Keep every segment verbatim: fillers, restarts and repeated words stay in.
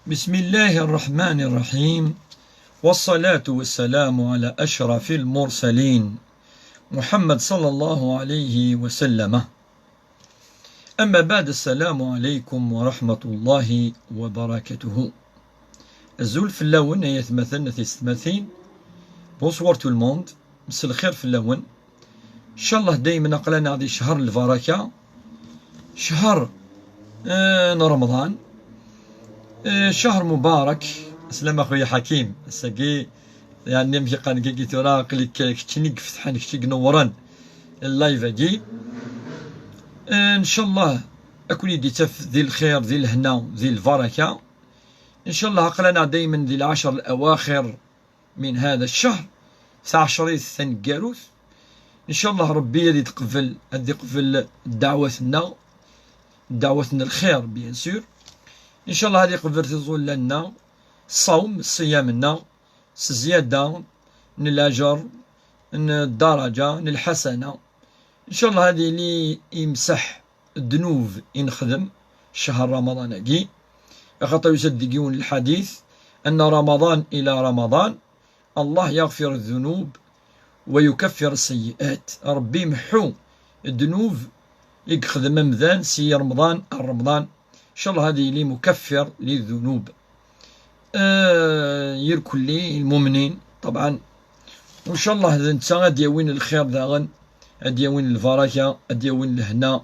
بسم الله الرحمن الرحيم، والصلاة والسلام على أشرف المرسلين محمد صلى الله عليه وسلم. أما بعد، السلام عليكم ورحمة الله وبركاته. Azul fell-awen, ay atmaten, a tisetmatin. Bonsoir tout le monde. Mselxir fell-awen. Ncallah daymen aql-aneɣ di ccher n lbaraka, ccher, eh, n Remḍan, eh, ccher mubarak. Slam a xuya Ḥakim. Ass-agi, yeɛni, amek i qqaren dagi tura, aql-ik keččini i ifetḥen, kečč i inewwren live-agi. Eh, ncallah ad ken-id-ittaf di lxir, di lehna, di lbaraka. Ncallah aql-aneɣ daymen di lɛecr lawaxir min hada ccher, taɛecrit taneggarut. Ncallah Ṛebbi ad iqbel, ad iqbel ddeɛwat-nneɣ, ddeɛwat n lxir, bien sûr. Ncallah ad iqbel tiẓulla-nneɣ, ṣṣawm, ṣṣiyam-nneɣ, s zzyada n laǧer, n ddaraǧa, n lḥasana. Ncallah ad yili imseḥ ddnub i nexdem ccher Ramaḍan-agi, axaṭer yusa-d deg yiwen n lḥadit, أن رمضان إلى رمضان الله يغفر الذنوب ويكفر السيئات. Ṛebbi imeḥḥu ddnub i yexdem amdan si Remḍan ar Remḍan. Ncallah ad yili mukaffir lidunub. Eh, irkelli lmumnin, ṭabɛan. Ncallah d netta ad d-yawin lxir daɣen, ad d-yawin lbaraka, ad d-yawin lehna,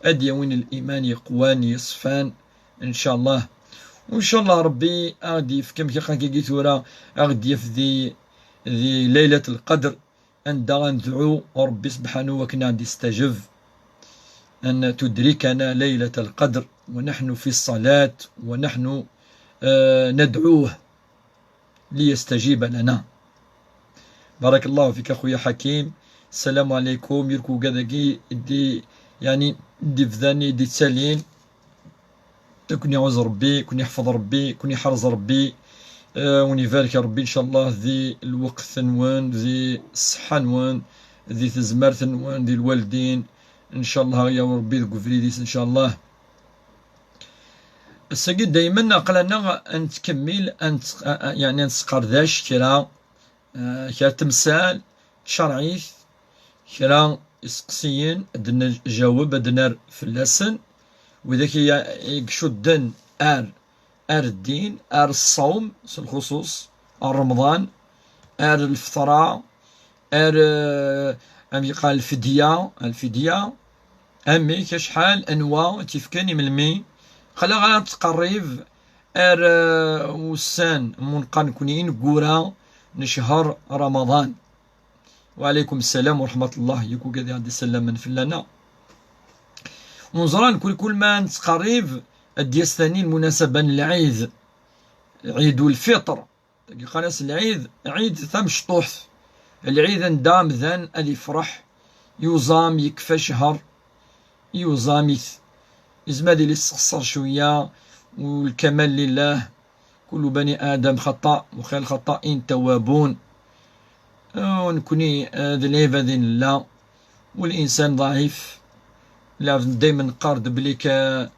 ad d-yawin liman yeqwan, yeṣfan, ncallah. Ncallah Ṛebbi a ɣ-d-yefk, amek i qqaren dagi tura, a ɣ-d-yaf di, di Laylat Lqadr, anda ad nedɛu Ṛebbi subḥanahu wakken a ɣ-d-yestajeb, أن تدركنا ليلة القدر ونحن في الصلاة ونحن, eh, ندعوه ليستجيب لنا. بارك الله فيك أخويا حكيم. السلام عليكم. Irkul dagi, di, yeɛni, d ibdan i d-ittalin. Ad ken-iɛuz Ṛebbi, ad ken-iḥfeḍ Ṛebbi, ad ken-iḥrez Ṛebbi. Eh, ad wen-ibarek Ṛebbi, ncallah, di lweqt-nwen, di ṣṣeḥḥa-nwen, di tezmert-nwen, di lwaldin. Ncallah, a ɣ-yawi Ṛebbi deg ubrid-is, ncallah. Ass-agi daymen aql-aneɣ ad nettkemmil, ad nett-, a-, a-, yeɛni ad nesqerdec kra, eh, kra temsal tcerɛit, kra iseqsiyen, ad d-nejaweb, ad d-nerr fell-asen. Widak i, i icudden ar, ar ddin, ar ṣṣawm, s lxuṣuṣ ar Remḍan, ar lfeṭra, ar, eh, amek yeqqar, lfidya, lfidya, amek, acḥal, anwa i tt-ifkan, i melmi. Aql-aɣ ad nettqerrib ar, eh, ussan, mu neqqar nekni, ineggura n ccher Ramaḍan. وعليكم السلام ورحمة الله, irkul ad d-isallamen fell-aneɣ. Ur neẓra, nekni kul ma nettqerrib, ad d-yas tani lmunasaba n lɛid, Ɛid Lfiṭr. Dagi qqaren-as lɛid, ɛid tamecṭuḥt. Lɛid anda amdan ad ifreḥ, yuẓam, yekfa ccher, yuẓam-it. Yezmer ad yili yessexṣer cwiya, والكمال لله، كل بني آدم خطاء وخير الخطائين التوابون. Ah, nekni, ah, d lɛibad i nella. Ul-insan ḍɛif. Lɛebd daymen neqqar-d belli ka-,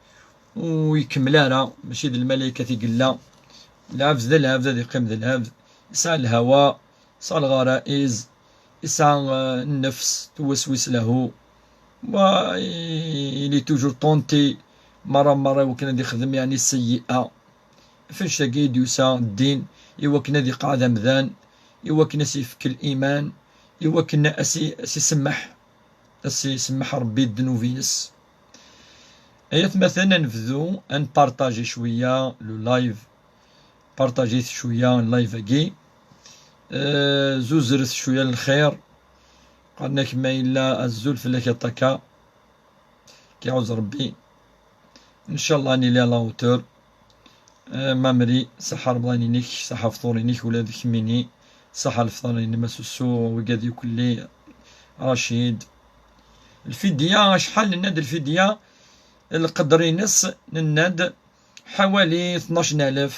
ur ikemmel ara, mačči d lmalaykat i yella. Lɛebd d lɛebd, ad iqqim d lɛebd. Yesɛa lhawa, yesɛa lɣaraiz, yesɛa, eh, nnefs, twaswis lahu. Wa i-, il est toujours tenté, merra merra, iwakken ad ixdem, yeɛni, sseyyi'a. Ɣef annect-agi i d-yusa ddin, iwakken ad iqeɛɛed amdan, iwakken ad s-yefk liman, iwakken ad s-, ad s-isemmeḥ, ad s-isemmeḥ Ṛebbi ddnub-ines. Ay atmaten, ad nebdu, ad npartaji cwiya le live, partajit cwiya live-agi, eh, zuzret cwiya n lxir, qqaren-ak ma yella azul fell-ak a Ṭaka. K-iɛuz Ṛebbi. Ncallah nili à la hauteur. Eh, Mamri, ṣaḥa Remḍan-inek, ṣaḥa fṭur-inek, ula d kemmini, ṣaḥa lefṭar-inem a Sussu, wigad yukelli, Racid. Lfidya, acḥal nenna-d lfidya, lqedr-ines, nenna-d ḥawali tnac n alef,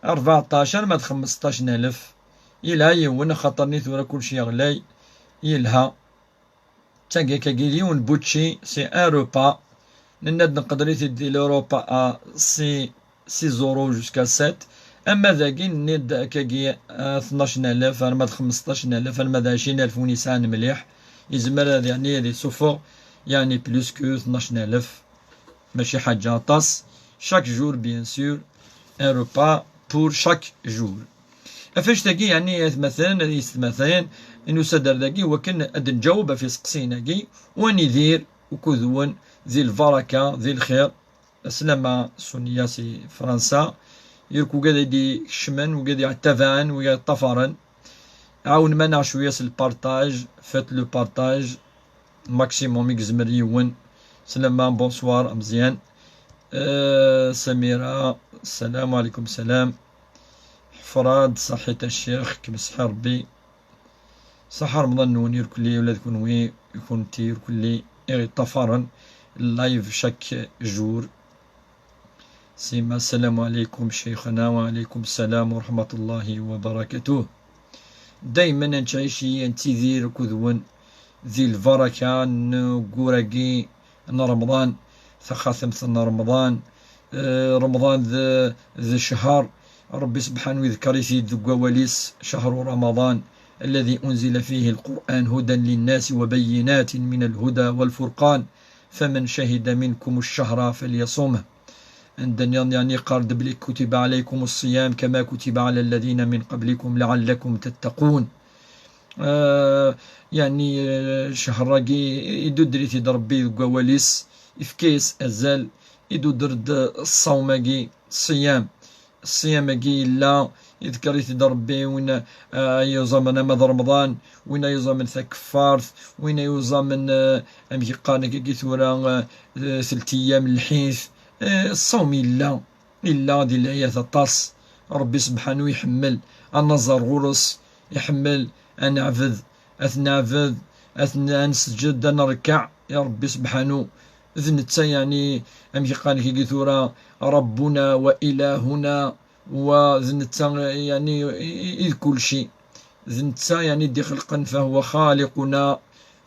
rbeɛṭac arma d xmesṭac n alef. Yelha yiwen, axaṭer-nni tura kulci yeɣlay, yelha. D tagi akkagi d yiwen n bučči, c'est un repas. Nenna-d nqedder-it-id di l'Europa à six six euros jusqu'à sept. Ama dagi, nenni-d akkagi, ah, tnac n alaf, arma d xmesṭac n alaf, arma d ɛecrin alef win yesɛan mliḥ, yezmer ad, yeɛni, ad isuffeɣ, yeɛni, plus que tnac n alaf. Mačči ḥaǧa aṭas. Chaque jour, bien sûr, un repas pour chaque jour. Ɣef wannect-agi, yeɛni, atmaten, yessetmaten, nusa-d ar dagi wakken ad nǧaweb ɣef iseqsiyen-agi, u ad nidir ukud-wen di lbaraka, di lxir. Aslama Suniya si Fransa. Irk ugad i d-ikecmen, ugad iɛettabaɛen, ugad ṭṭafaren. Ɛawnem-aneɣ cwiya s lpartaj, faites le partage maximum i yezmer yiwen. Slama, bonsoir, a Meẓyan. Eh, Samira, salam alaikum salam. Ḥefrad, saḥit a ccix, kem-seḥi Rebbi. Saḥa Remḍan-nwen irkelli, ula d kunwi, kunti irkelli, i ɣ-iṭṭafaren live chaque jour. Sima, السلام عليكم شيخنا. وعليكم السلام ورحمة الله وبركاته. Daymen ad nettɛici, ad nettidir akked-wen di lbaraka n waggur-agi n Remḍan, taxatemt n Remḍan. Eh, Remḍan d, d ccher, Rebbi sebḥanu iḍker-it-id deg wawal-is: شهر رمضان الذي أنزل فيه القرآن هدى للناس وبينات من الهدى والفرقان فمن شهد منكم الشهر فليصمه. Anda nniḍen, yeɛni, yeqqar-d belli: كتب عليكم الصيام كما كتب على الذين من قبلكم لعلكم تتقون. Eh, yeɛni, eh, ccher-agi idudder-it-id Rebbi deg wawal-is, ifka-yas azal, idudder-d ṣṣawm-agi, ṣṣiyam. Ṣṣiyam-agi yella, iḍker-it-id Rebbi, win, eh, yuẓamen ama d Remḍan, win yuẓamen takeffart, win yuẓamen, eh, amek i qqaren akkagi tura, eh, telt ayyam n lḥif. Eh, ṣṣawm yella, yella di lɛayat aṭas. Rebbi sebḥanu iḥemmel ad naẓer ɣur-s, iḥemmel ad neɛbed, ad t-neɛbed, ad t-, ad nesǧed, ad nerkeɛ i Rebbi sebḥanu. D netta, yeɛni, amek i qqaren akkagi tura, ربنا وإلهنا, wa d netta, yeɛni, i, i, i d kulci. D netta, yeɛni, i d-ixelqen, فهو خالقنا،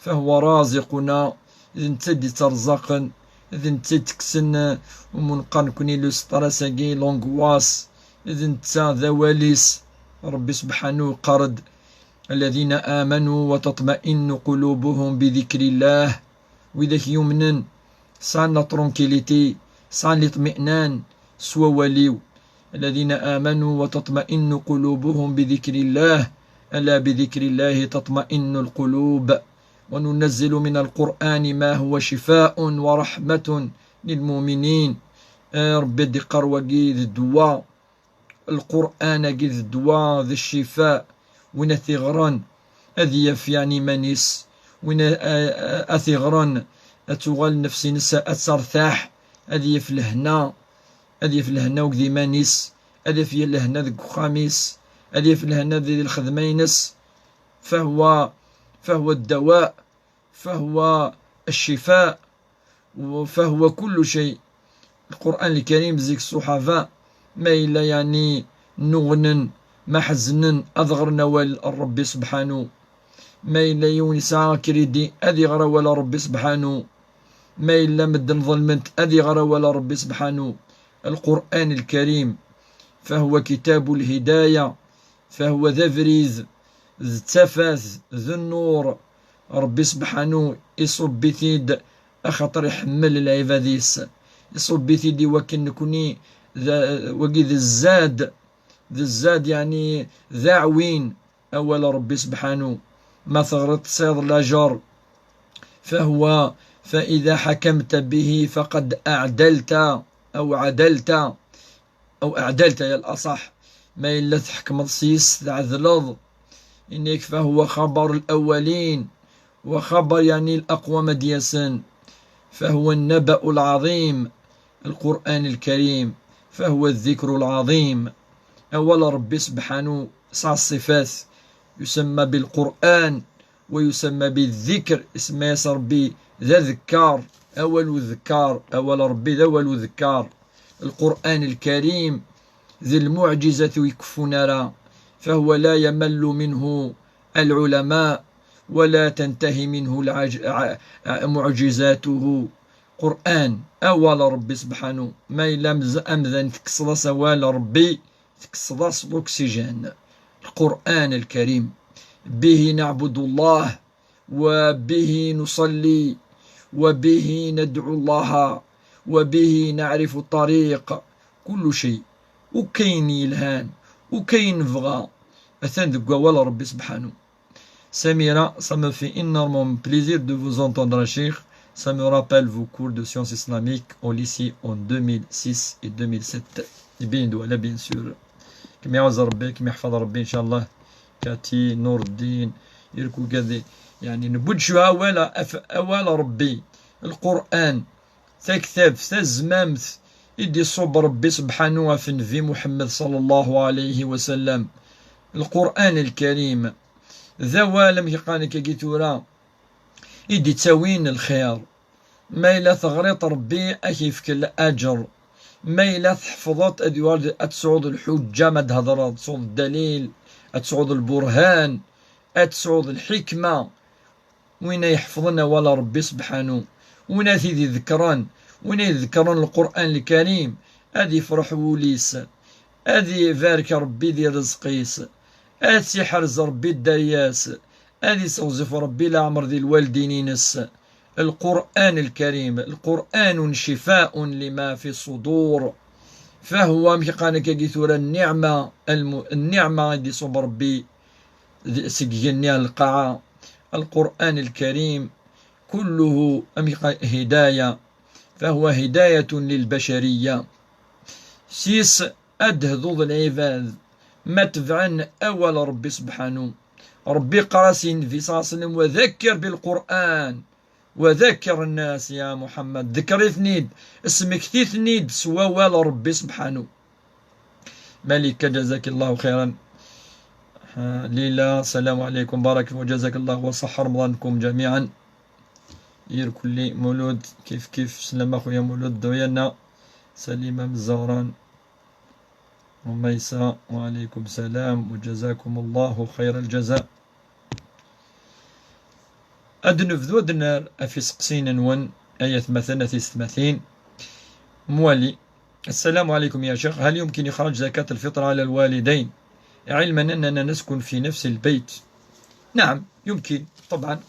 فهو رازقنا. D netta i d-itterẓaqen, d netta i d-itekksen, eh, umunqar nekni le stress-agi, l'angoisse. D netta, d awal-is. Rebbi sebḥanu yeqqar-d: الذين آمنوا وتطمئن قلوبهم بذكر الله. Widak yumnen, sɛan la tranquillité, sɛan liṭmi'nan s wawal-iw. الذين آمنوا وتطمئن قلوبهم بذكر الله، ألا بذكر الله تطمئن القلوب، وننزل من القرآن ما هو شفاء ورحمة للمؤمنين. Eh, Rebbi ad iqqar wagi d ddwa, Lqur'an-agi d ddwa, d ccifa. Win ad t-iɣren ad yaf, yeɛni, iman-is. Win a, a, a t-iɣren ad tuɣal nnefs-ines ad tertaḥ, ad yaf lehna, ad yaf lehna akked iman-is, ad yaf lehna deg uxxam-is, ad yaf lehna di lxedma-ines. فهو، فهو الدواء، فهو الشفاء، فهو كل شيء. Lqur'an Lkarim, zik ṣṣuḥaba, ma yella, yeɛni, nnuɣnen, ma ḥeznen, ad ɣren awal n Rebbi sebḥanu. Ma yella yiwen yesɛa akridi, ad iɣer awal n Rebbi sebḥanu. Ma yella medden ḍelmen-t, ad iɣer awal n Rebbi sebḥanu. Lqur'an Lkarim, فهو كتاب الهداية، فهو d abrid, d tafat, d nnur. Rebbi sebḥanu iṣubb-it-id axaṭer iḥemmel lɛibad-is. Iṣubb-it-id i wakken nekni d, wagi d zzad, d zzad, yeɛni d aɛwin, awal Rebbi sebḥanu. Ma teɣriḍ tesɛiḍ lajer. فهو، فإذا حكمت به فقد أعدلت أو عدلت، أو أعدلت على الأصح. Ma yella tḥekmeḍ s-yes, tɛedleḍ. Inna-k: فهو خبر الأولين، وخبر, yeɛni, الأقوام ad d-yasen. فهو النبأ العظيم، القرآن الكريم، فهو الذكر العظيم. Awal Rebbi sebḥanu yesɛa ṣṣifat, يسمى بالقرآن ويسمى بالذكر، isemma-yas Rebbi d adekkar, awal udekkar, awal Rebbi d awal udekkar. Lqur'an Lkarim d lmuɛǧizat ur ikeffun ara, فهو لا يمل منه العلماء ولا تنتهي منه العج-، ع-، ع-، معجزاته. Qur'an, awal Ṛebbi subḥanu. Ma yella amz-, amdan tekkseḍ-as awal Ṛebbi, tekkseḍ-as l'oxygène. Lqur'an lkarim. به نعبد الله، وبه نصلي، وبه ندعو الله، وبه نعرف الطريق. كل شيء. Ukayen yelhan, ukayen nebɣa, atan deg wawal Ṛebbi subḥanu. Samira, ça me fait énormément plaisir de vous entendre, Cheikh. Ça me rappelle vos cours de sciences islamiques au lycée en deux mille six et deux mille sept. Ibin Douala, bien sûr. Kem iɛuzz Ṛebbi, kem iḥfeḍ Ṛebbi, inchallah. Kati, Nurdin, irkugadi. Yani, newwi-d cwiya awal, af-, awal Ṛebbi, Lqur'an, taktabt, tazmamt i d-iṣubb Ṛebbi subḥanu ɣef Nnbi Muḥemmed ṣalla Llahu ɛalayhi wa sallam. Lqur'an lkarim. D awal, amek i qqaren akkagi tura, i d-ittawin lxir. Ma yella teɣriḍ, Ṛebbi ad k-yefk laǧer. Ma yella tḥefḍeḍ, ad yuɣal d-, ad tesɛuḍ lḥuǧǧa, ma d-thedreḍ, ad tesɛuḍ ddalil, ad tesɛuḍ lburhan, ad tesɛuḍ lḥikma. Win ay iḥefḍen awal Ṛebbi subḥanu, win ay t-id-iḍekkren, win ay iḍekkren Lqur'an lkarim, ad ifreḥ wul-is, ad ibarek Ṛebbi di ṛṛezq-is, ad t-iḥrez Ṛebbi dderya-s, ad iseɣzef Ṛebbi leɛmer di lwaldin-ines. Lqur'an lkarim, Lqur'an شفاء لما في الصدور. Fahuwa, amek i qqaren akkagi tura, nniɛma, almu-, nniɛma i d-iṣubb Ṛebbi d-, seg igenni ar lqaɛa. Lqur'an lkarim, كله, amek i qqaren, هداية، فهو هداية للبشرية. S yis ad d-hduḍ lɛibad, ma tebɛen awal Ṛebbi subḥanu. Ṛebbi yeqqar-as i Nnbi ṣalla Llahu ɛalayhi wa sallam: وذكر بالقرآن، وذكر الناس يا محمد. Ḍekkeṛ-iten-id, smekti-ten-id s wawal Ṛebbi subḥanu. Malika, جزاك الله خيرا. Ha, Lila, السلام عليكم، بارك وجزاك الله وصح رمضانكم جميعا. Irkelli, Mulud, kif kif, slam a xuya Mulud, Duyana, Salima Mezzaɣran, Umaysa, وعليكم السلام وجزاكم الله خير الجزاء. Ad nebdu ad nerr ɣef iseqsiyen-nwen, ay atmaten, a tisetmatin. Mwali. السلام عليكم يا شيخ، هل يمكن إخراج زكاة الفطر على الوالدين علما أننا نسكن في نفس البيت؟ نعم، يمكن طبعا.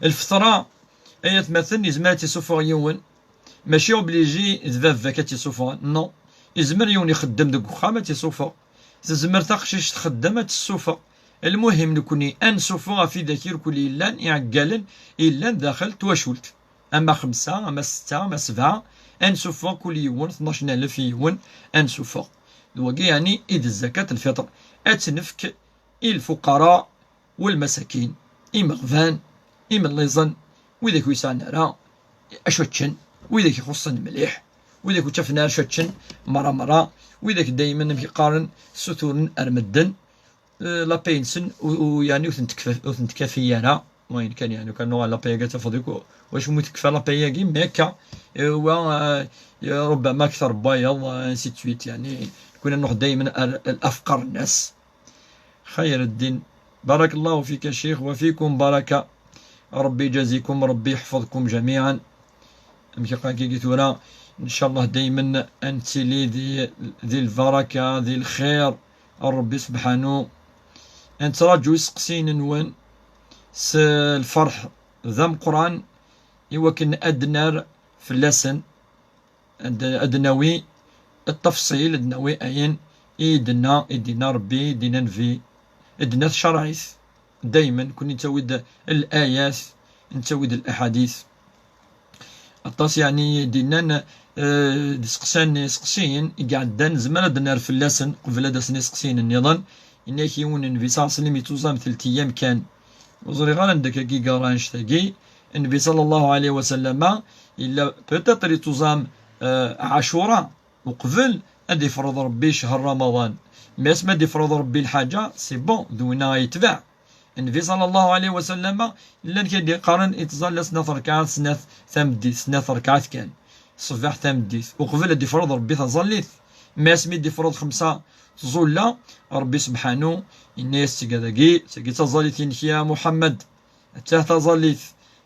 Lfeṭra, ay atmaten, yezmer ad tt-isuffeɣ yiwen, mačči obligé d baba-k ad tt-isuffɣen, non. Yezmer yiwen ixeddem deg uxxam ad tt-isuffeɣ, tezmer taqcict txeddem ad tt-tessuffeɣ. Lmuhim, nekni ad nsuffeɣ ɣef widak irkel yellan, iɛeggalen yellan daxel twacult. Ama xemsa, ama setta, ama sebɛa, ad nsuffeɣ kul yiwen tnac n alef i yiwen, ad nsuffeɣ. D wagi, yeɛni, i d zzakat lfiṭr. Ad tt-nefk i lfuqara walmasakin, imeɣban, imelliẓen, widak ur yesɛan ara acu ččen, widak ixuṣṣen mliḥ, widak ur ttafen ara acu ččen mara mara, widak daymen, amek i qqaren, ssuturen ar medden, eh, la paye-nsen u, u, yeɛni ur ten-tekfa-, ur ten-tkafi ara, wayen kan, yeɛni kan nuɣal la paye-agi ad tafeḍ akk, wacu mu tekfa la paye-agi, mais akka, eh, wa, eh, ربما أكثر n wayeḍ, eh, ainsi de suite, yeɛni, nekni ad nruḥ daymen ar, ar afqar-nnes. خير الدين. بارك الله فيك يا شيخ وفيكم بركة. ربي يجازيكم، ربي يحفظكم جميعا. Amek i qqaren akkagi tura, إن شاء الله دايما ad nettili di, di lbaraka, di lxir n Ṛebbi subḥanu. Ad nettraǧu iseqsiyen-nwen s lferḥ d ameqqran i wakken ad d-nerr fell-asen. Ad, ad nawi ttafṣil, ad nawi ayen i d-tenna, i d-yenna Ṛebbi, i d-yenna Nnbi, i d-tenna tcerɛit. Daymen, kuni nettawi-d l-ayat, nettawi-d l-aḥadit. Aṭas, yeɛni, i d-yennan, eh, d-seqsan iseqsiyen i iɛeddan, nezmer ad d-nerr fell-asen qbel ad d-asen iseqsiyen nniḍen. Yenna-yak yiwen, Nnbi ṣalla Llahu ɛalayhi wa sallam yettuẓam telt ayyam kan. Ur ẓriɣ ara anda akka i yeɣra annect-agi. Nnbi ṣalla Llahu ɛalayhi wa sallama yella peut-être yettuẓam, eh, Ɛacura uqbel ad ifreḍ Ṛebbi ccher Ramaḍan. Mais asmi ad ifreḍ Ṛebbi lḥaǧa, c'est bon, d winna ay yetbeɛ. Nnbi ṣalla Llahu ɛalayhi wa sallama llan kra i d-yeqqaren yettẓalla snat ṛekɛat, snat tameddit, snat ṛekɛat kan. Ṣṣbeḥ tameddit, uqbel ad ifreḍ Ṛebbi taẓallit. Mais asmi d-ifreḍ xemsa tẓulla, Ṛebbi subḥanu yenna-yas: "Tga dagi, tagi d taẓallit-inek ya Muḥemmed. Attah taẓallit,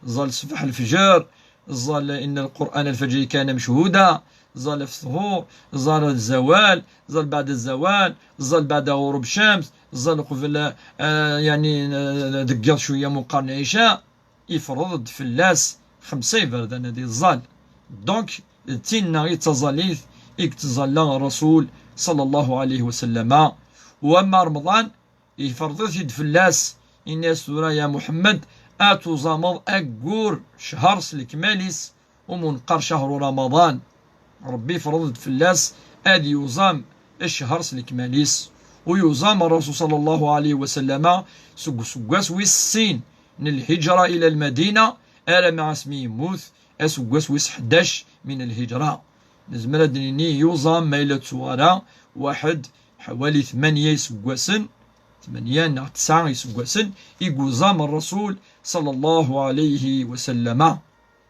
ẓẓal ṣṣbeḥ lefjer, ẓẓal إن القرآن الفجر كان مشهودا, ẓẓal ɣef ssḥur, ẓẓal zzawal, ẓẓal بعد الزوال, ẓẓal بعد غروب الشمس, ẓẓal qbel, eh, yeɛni, eh, deg yiḍ cwiya mu qqaren lɛica, ifreḍ-d fell-as xemsa iberdan ad iẓẓal. Donc, d tinna i d taẓallit i yettẓalla Ṛṛasul ṣalla Llahu ɛalayhi wa sallama. U ama Remḍan, ifreḍ-it-id fell-as, ini-as tura: ya Muḥemmed, ad tuẓameḍ aggur ccher s lekmal-is, u mu neqqar cahru Ramaḍan. Ṛebbi ifreḍ-d fell-as ad yuẓam ccher s lekmal-is. U yuẓam Ṛṛasul ṣalla Llahu ɛalayhi wa sallama seg useggas wis sin n lhiǧra ila lmadina, alamma asmi yemmut aseggas wis ḥdac min lhiǧra. Nezmer ad d-nini yuẓam ma yella ur ttuɣ ara, waḥed ḥawali tmanya iseggasen, tmanya neɣ tesɛa iseggasen i yuẓam Ṛṛasul ṣalla Llahu ɛalayhi wa sallama.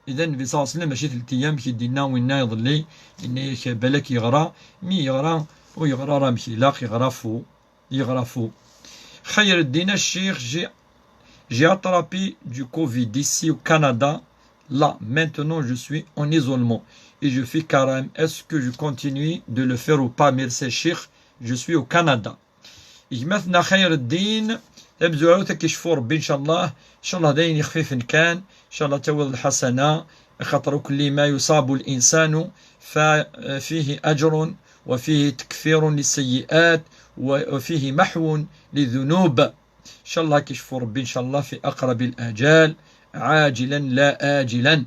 Idan, Nnbi ṣalla Llahu ɛalayhi wa sallam, mačči telt ayyam i k-id-yenna winna iḍelli, yenna-yak balak yeɣra, mi yeɣra, ur yeɣra ara amek ilaq, yeɣra fu, yeɣra fu. Xayreddin, a ccix, j'ai, j'ai attrapé du covid ici au Canada. Là, maintenant, je suis en isolement et je fais carême. Est-ce que je continue de le faire ou pas? Merci, ccix, je suis au Canada. Gma-tneɣ Xayreddin, tamezwarut ad k-icfu Ṛebbi, ncallah. Ncallah d ayen ixfifen kan. Ncallah tawiḍ lḥasana, axaṭer kulli ma yuṣabu l-insanu fa fihi ajrun wa fihi takfirun lisseyyi'at wa fihi maḥwun lidunub. Ncallah ad k-icfu Ṛebbi, ncallah, fi aqrabi l-ajal, ɛaǧilan la aǧilan.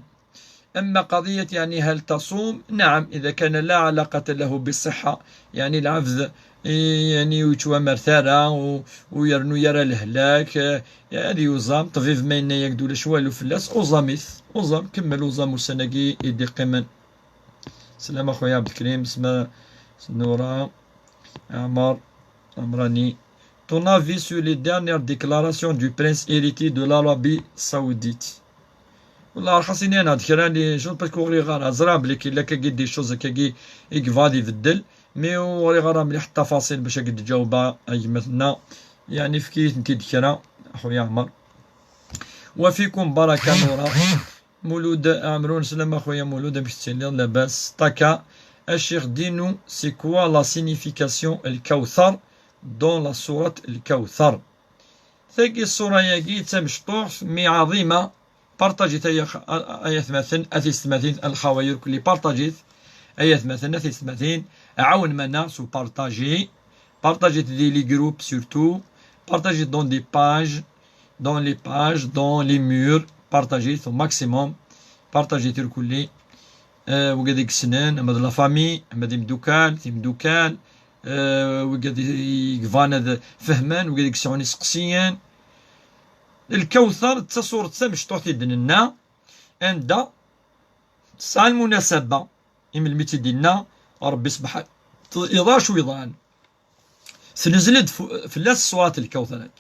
أما قضية يعني هل تصوم؟ نعم، إذا كان لا علاقة له بالصحة، يعني العبد يعني ur yettwammert ara, u, u yernu ara lehlak, eh, ad yuẓam, ṭṭbib ma yenna-yak-d ulac walu fell-as, uẓam-it, uẓam, kemmel uẓam ussan-agi i d-iqqimen. Slam a xuya Abdelkrim, sma Nura, Amar, Amrani. Ton avis sur les dernières déclarations du prince héritier de l'Arabie Saoudite? Wallah, rxas ini-aneɣ-d kra n les choses, parce que ur ɣriɣ ara. Ẓriɣ belli killa akkagi des choses akkagi i yebɣa ad ibeddel, mais ur ɣriɣ ara mliḥ ttafaṣil bac ad k-d-ǧawbeɣ a gma-tneɣ. Yeɛni, efk-iyi-tent-id kra, a xuya Ɛmer. وفيكم بركة نورا. Mulud Ɛemrun, slam a xuya Mulud, amek tettiliḍ? Labas. Ṭaka, a ccix, dis-nous, c'est quoi la signification الكوثر dans la sourate الكوثر? Tagi ṣṣura-yagi d tamecṭuḥt, mi ɛaḍima. Partajit ay ax-, ay atmaten, a tiyessetmatin, a lxawa irkelli, partajit ay atmaten, a tiyessetmatin, ɛawnem-aneɣ s upartaji, partajit di les groupes surtout, partajit dans des pages, dans les pages, dans les murs, partajit au maximum, partajit irkelli. Eh, wigad i yessnen, ama d la famille, ama d imdukal, timdukal, eh, wigad i yebɣan ad fehmen, wigad i yesɛun iseqsiyen. Lkawtar d taṣuṛt tamecṭuḥt i d-nenna, anda tesɛa lmunasaba, i melmi i tt-id-yenna Ṛebbi sebḥan-, iḍ acu yeḍran. Tnezl-d f-, fell-as ṣṣuṛat lkawtar.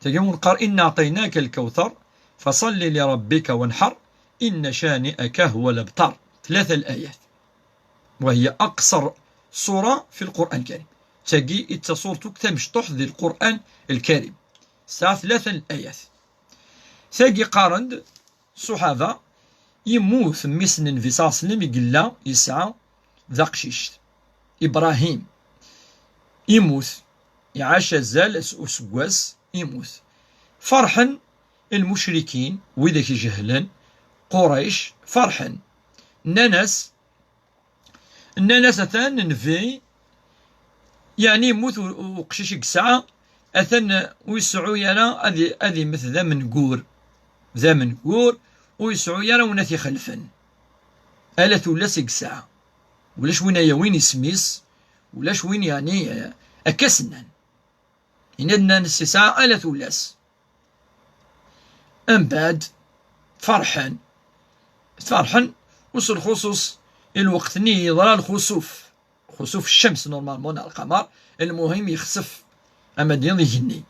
Tagi ur neqqar: إنا أعطيناك الكوثر فصل لربك وانحر إن شانئك هو الأبتر. Tlata layat. وهي أقصر سورة في القرآن الكريم. Tagi i d taṣuṛt akk tamecṭuḥt di Lqur'an Lkarim. Tesɛa tlata layat. Tagi qqaren-d ṣṣuḥaba, yemmut mmi-s n Nnbi ṣalla Llahu ɛalayhi wa sallam i yella yesɛa d aqcict. Ibrahim. Yemmut. Iɛac azal s-, useggas, yemmut. Ferḥen lmucrikin, widak ijehlen, Qurayc, ferḥen. Nnan-as, nnan-as: atan Nnbi, yeɛni yemmut u-, u-, uqcic i yesɛa, atan ur yesɛu ara ad i-, ad immet d amengur. D amengur, ur yesɛu ara win ad t-ixelfen. Ala tullas i yesɛa. Ulac win ara yawin isem-is, ulac win, yeɛni, eh, akka s-nnan. Yenna-d, nnan-as yesɛa ala tullas. Mbeɛd, ferḥen. Ferḥen, u s lxuṣuṣ, i lweqt-nni yeḍra lxusuf. Xusuf ccams, normalement, neɣ lqamer, lmuhim yexsef. Ama d iḍ igenni.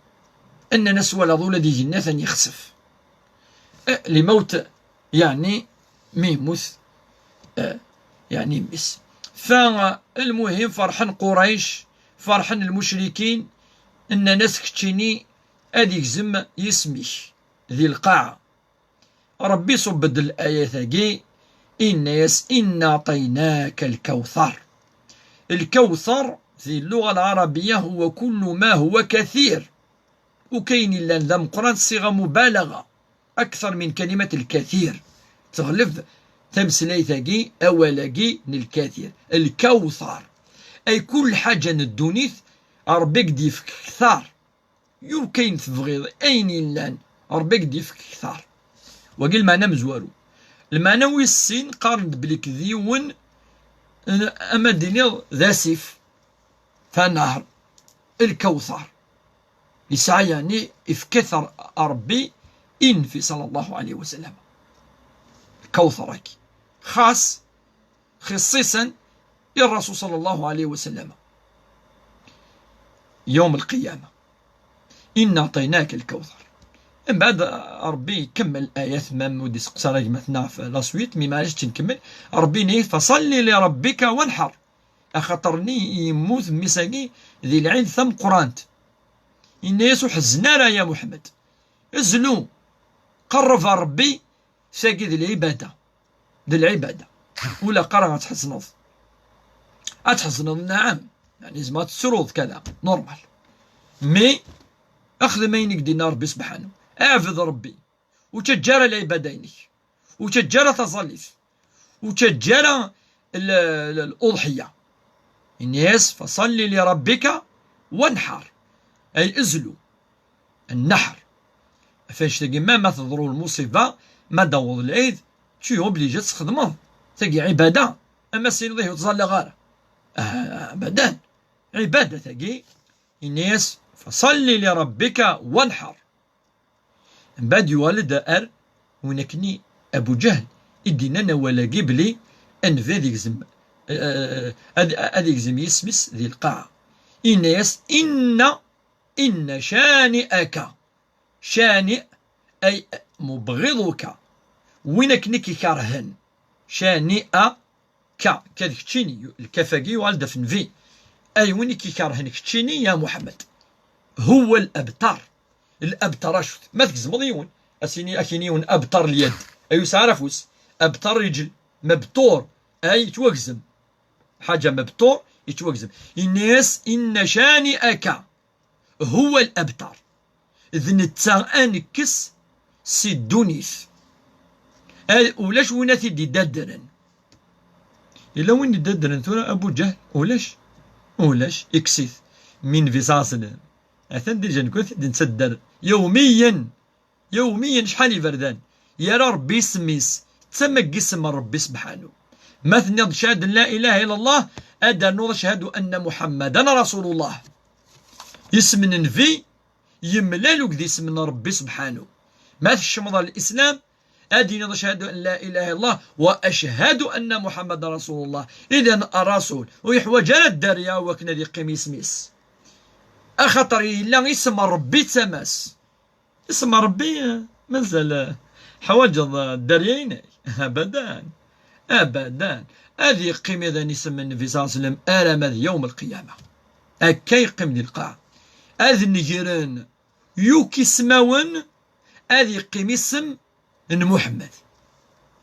Nnan-as twalaḍ ula d igenni atan yexsef. Eh, limawt, yeɛni mi yemmut, eh, yeɛni mmi-s. Fa, lmuhim, ferḥen Qurayc, ferḥen lmucrikin, nnan-as keččini ad igzem yisem-ik di lqaɛa. Ṛebbi iṣubb-d layat-agi, Inna-yas: "Inna aɛṭaynaka lkawthar." Lkawthar di lluɣa lɛarabiya huwa kullu ma huwa kathir. Ukayen yellan d ameqqran, ṣṣiɣa mubalaɣa, akter min kalimat lkathir. Teɣleb tameslayt-agi, awal-agi n lkathir. Lkawthar. Ay kull ḥaǧa n ddunit, Ṛebbi i k-d-yefk ktar. Yukayen tebɣiḍ, ayen yellan, Ṛebbi i k-d-yefk ktar. Wagi lmeɛna amezwaru. Lmeɛna wis sin, qqaren-d belli d yiwen, ama d-iniḍ d asif, tanhar, lkawthar. Yesɛa, yeɛni, ifka-t Ṛ-, Ṛebbi i Nnbi ṣalla Llahu ɛalayhi wa sallam. Lkawthar-agi. Xas, xisiṣan, i Ṛṛasul ṣalla Llahu ɛalayhi wa sallam. Yawm lqiyama. Inna aɛṭaynaka lkawthar. Mbeɛd, Ṛebbi ikemmel ayat, ma ur d-iseqsa ara gma-tneɣ ɣef la suite, mi maɛlic ad tt-nkemmel. Ṛebbi yenna-yi: "Faṣalli li rabbika wanḥar." Axaṭer-nni yemmut mmi-s-agi di lɛid tameqqrant. Yenna-yas: "Ur ḥezzen ara, ya Muḥemmed. Zlu, qerreb ar Ṛebbi, tagi d lɛibada. D lɛibada. Ur ilaq ara ad tḥezneḍ. Ad tḥezneḍ, naɛam. Yeɛni, tzemreḍ ad tettruḍ, kada, normal. Mais, xdem ayen i k-d-yenna Ṛebbi subḥanu. Ɛbed Ṛebbi. Ur ttaǧǧa ara lɛibada-inek. Ur ttaǧǧa ara taẓallit. Ur ttaǧǧa ara l-, l-, l-, luḍḥiya." Yenna-yas: "Faṣalli li rabbika wanḥar." Ay zlu. Nneḥr. Ɣef annect-agi, ma, ma teḍru lmuṣiba, ma d-aweḍ lɛid, tu es obligé ad txedmeḍ. Tagi ɛibada. Ama s-tiniḍ: "Ih, ur ttẓallaɣ ara." Ah, abadan. Ɛibada tagi. Yenna-yas: "Faṣalli li rabbika wanḥar." Mbeɛd yuɣal-d ar win akkenni Abu Ǧahl i d-yennan awal-agi belli Nnbi ad igzem, eh, ad, ad igzem yisem-is di lqaɛa. Yenna-yas: "Inna, inna cani'aka." Cani' ay mubɣiḍuka. Win akken i k-ikerhen. Cani'a ka, ka d keččini, lkaf-agi yuɣal-d ɣef Nnbi. Ay win i k-ikerhen keččini, ya Muḥemmed. Huwa l-abtar. L-abtar acu-t? Ma tgezmeḍ yiwen, ad s-ini, ad k-ini yiwen abtar lyad. Ay ur yesɛi ara afus. Abtar rijel. Mebtur. Ay yettwagzem. Ḥaǧa mebtur, yettwagzem. Yenna-yas: "Inna cani'aka huwa l-abtar." D netta ad nekkes si ddunit. Ad, ulac win ad t-id-idaddren. Yella win idaddren tura Abu Ǧahl? Ulac. Ulac. Ikkes-it. Mi Nnbi ṣalla Llahu ɛalayhi wa sallam. Atan dija nekk ad t-id-nettadder. Yawmiyen. Yawmiyen, acḥal iberdan. Yerra Ṛebbi isem-is. D tama n yisem n Ṛebbi subḥanu. Ma tenniḍ: "Cahadu an la ilaha illa Allah", ad d-ternuḍ: "Cahadu anna Muḥammadan Rasulullah." Isem n Nnbi yemlal akked isem n Ṛebbi subḥanu. Ma tkecmeḍ ɣer Lislam, ad d-tiniḍ: "Cahadu an la ilaha illa Allah wa cahadu anna Muḥammadan Rasulullah." Idan, Ṛṛasul ur yeḥwaǧ ara dderya wakken ad yeqqim yisem-is. Axaṭer yella isem n Ṛebbi d tama-s. Isem n Ṛebbi, eh, mazal, eh, ḥwaǧeḍ, eh, dderya-inek? Abadan. Abadan. Ad yeqqim idan isem n Nnbi ṣalla Llahu ɛalayhi wa sallam arma d yawm lqiyama. Akka yeqqim di lqaɛa. Ad negren yakk ismawen, ad yeqqim isem n Muḥemmed.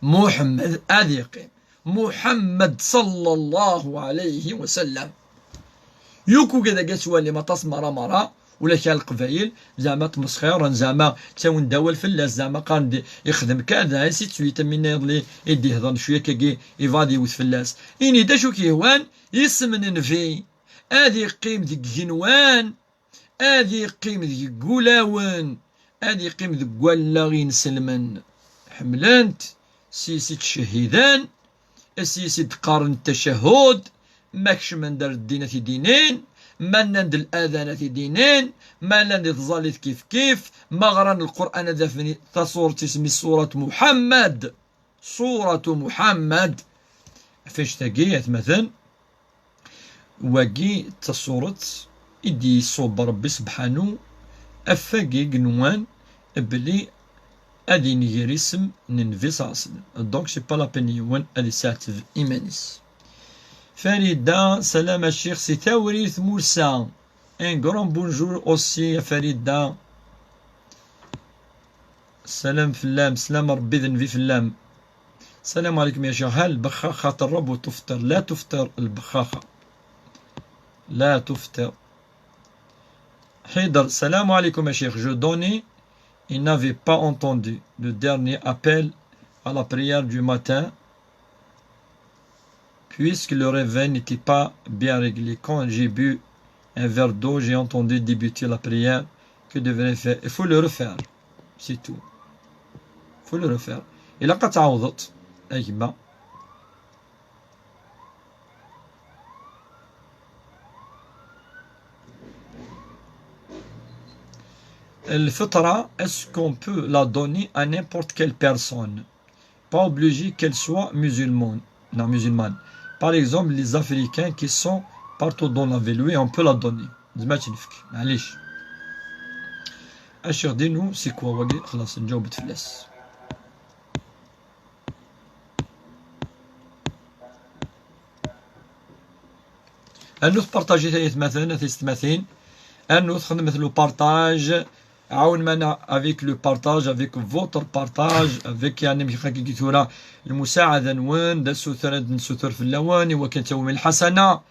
Muḥemmed ad yeqqim. Muḥemmed ṣalla Llahu ɛalayhi wa sallam. Yakk ugad-agi ad t-twalim aṭas mara mara, ula kra n Leqbayel, zeɛma ttmesxiren, zeɛma ttawin-d awal fell-as, zeɛma qqaren-d ixdem kada, ainsi de suite, am winna iḍelli i d-ihḍen cwiya akkagi, ibɣa ad yewwet fell-as. Ini-d acu k-yehwan, isem n Nnbi ad yeqqim deg igenwan, ad yeqqim deg wulawen, ad yeqqim deg wallaɣ inselmen. Ḥemmlen-t, s yis i ttcehhiden, s yis i d-qqaren ttacahud, ma kecmen-d ar ddin ad t-id-inin, ma nnan-d ladan ad t-id-inin, ma llan di tẓallit kifkif, ma ɣran Lqur'an ad afen taṣuṛt isem-is Ṣuṛat Muḥemmed. Ṣuṛatu Muḥemmed. Ɣef annect-agi, atmaten, wagi d taṣuṛt i d-iṣubb Ṛebbi sebḥanu ɣef wagi i yenwan belli ad inger isem n Nnbi ṣalla Llahu ɛalayhi wa sallam. Donc, c'est pas la peine yiwen ad iseɛteb iman-is. Farida, salam a ccix, si Tawrirt Musa. Un grand bonjour aussi a Farida. Salam fell-am, slam Ṛebbi d Nnbi fell-am. السلام عليكم يا شيخ، هل البخاخة ترب وتفطر؟ لا تفطر البخاخة، لا تفطر. حيدر، السلام عليكم يا شيخ. Je donnais, il n'avait pas entendu le dernier appel à la prière du matin, puisque le réveil n'était pas bien réglé. Quand j'ai bu un verre d'eau, j'ai entendu débuter la prière. Que devrais-je faire? Il faut le refaire. C'est tout. Il faut le refaire. إلا قد تعوضت، أجمع. الفطرة, est-ce qu'on peut la donner à n'importe quelle personne? Pas obligé qu'elle soit musulmane. Non, musulmane. Par exemple, les Africains qui sont partout dans la ville, oui, on peut la donner. زعما تنفك، معليش. اش يغدينو c'est quoi واقي؟ خلاص نجاوبت فلاس. Anut partager, ay atmaten, a tiyessetmatin. Anut xedmet le partage. عاونم-aneɣ avec le partage, avec votre partage, avec, يعني, amek i tura lmusaɛada-nwen, d asuter ad nessuter fell-awen, i wakken ad tawim lḥasana.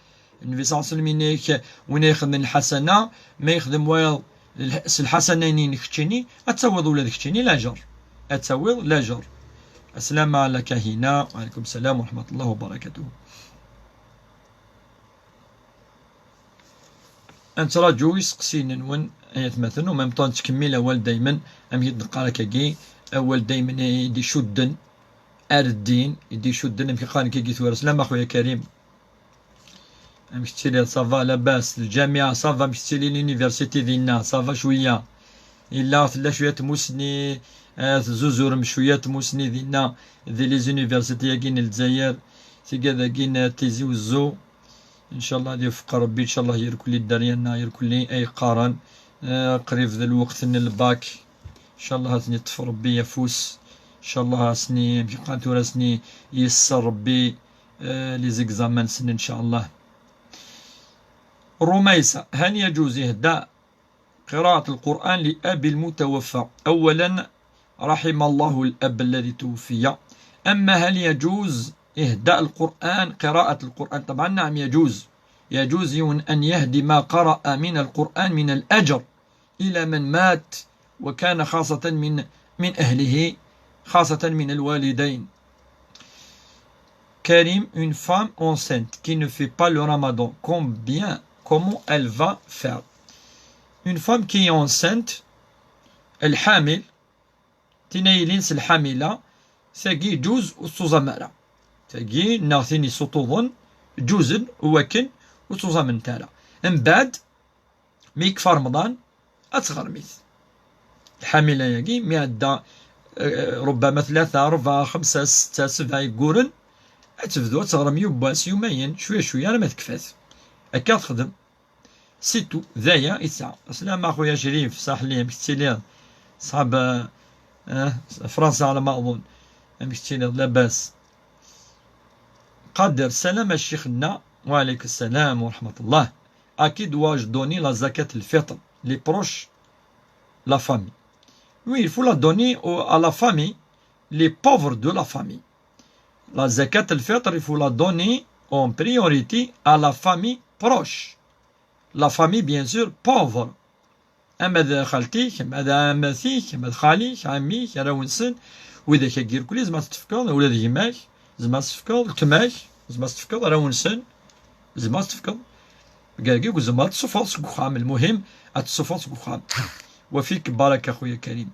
Nnbi ṣalla Llahu ɛalayhi wa sallam yenna-ak, win ay ixedmen lḥasana, ma yexdem wayeḍ lḥ-, s lḥasana-nni n keččini, ad tawiḍ ula d keččini lajer. Ad tawiḍ lajer. Aslama ɛla Kahina, wa ɛalaykum salam wa raḥmat Llah wa barakatuh. Ad nettraǧu iseqsiyen-nwen, ay atmaten, u même temps nettkemmil awal daymen, amek i d-neqqar akkagi, awal daymen i d-icudden ar ddin, i d-icudden, amek i qqaren akkagi tura. Slama, xuya Karim. Amek tettiliḍ? Ça va, labas? Lǧamiɛa, ça va? Amek tettili l'université dinna? Ça va cwiya? Yella tella cwiya tmusni, eh, tezzuzurem cwiya tmusni dinna, di les universités-agi n Lezzayer, tigad-agi n Tizi Wezzu. Ncallah ad iwefeq Rebbi, ncallah irkelli dderya-nneɣ, irkelli ay qqaren, eh, qrib d lweqt n lbak. Ncallah ad ten-iṭṭef Rebbi afus. Ncallah ad sen-i-, amek i qqaren tura, ad sen-i-, yesser Rebbi, eh, les examens-nsen, ncallah. رميسة، هل يجوز إهداء قراءة القرآن لأبي المتوفى؟ أولا، رحم الله الأب الذي توفي. أما هل يجوز إهداء القرآن، قراءة القرآن؟ طبعا نعم يجوز، يجوز أن يهدي ما قرأ من القرآن من الأجر إلى من مات وكان خاصة من، من أهله، خاصة من الوالدين. Karim, une femme enceinte qui ne fait pas le ramadan, combien, comment elle va faire? Une femme qui est enceinte, الحامل, tin ay yellan s lḥamila, tagi ǧuz ur tettuẓam ara. Tagi, neɣ tin yessuṭuḍen, ǧuzen, wakken ur ttuẓament ara. Mbeɛd, mi yekfa Remḍan, ad tɣermit. Lḥamila-agi, mi ɛedda, eh, rubbama tlata, rebɛa, xemsa, setta, sebɛa yegguren, ad tebdu ad teɣrem yiwwas, yumayen, cwiya cwiya, arma tekfa-t. Akka texdem. C'est tout. D aya i tesɛa. Aslama, a xuya Crif, saḥli, amek tettiliḍ? Ṣṣḥab, eh, Fransa, ɛla ma aḍun. Amek tettiliḍ? Labas. Qader, salam a ccix-nna. Wa ɛalaykum salam wa raḥmat Llah. À qui dois-je donner la zakat al-fitr? Les proches, la famille. Oui, il faut la donner au, à la famille, les pauvres de la famille. La zakat al-fitr, il faut la donner en priorité à la famille proche. La famille, bien sûr, pauvre. Ama d xalti-k, ama d ɛemmat-ik, ama d xali-k, ɛemmi-k, arraw-nsen, widak-agi irkelli, tzemreḍ ad tefkeḍ, ula d gma-k, tzemreḍ ad tefkeḍ, weltma-k, tzemreḍ ad tefkeḍ, arraw-nsen, tzemreḍ ad tefkeḍ. Dagi tzemreḍ ad tessufɣeḍ seg uxxam, lmuhim ad tessufɣeḍ seg uxxam. Wafik baraka, xuya Karim.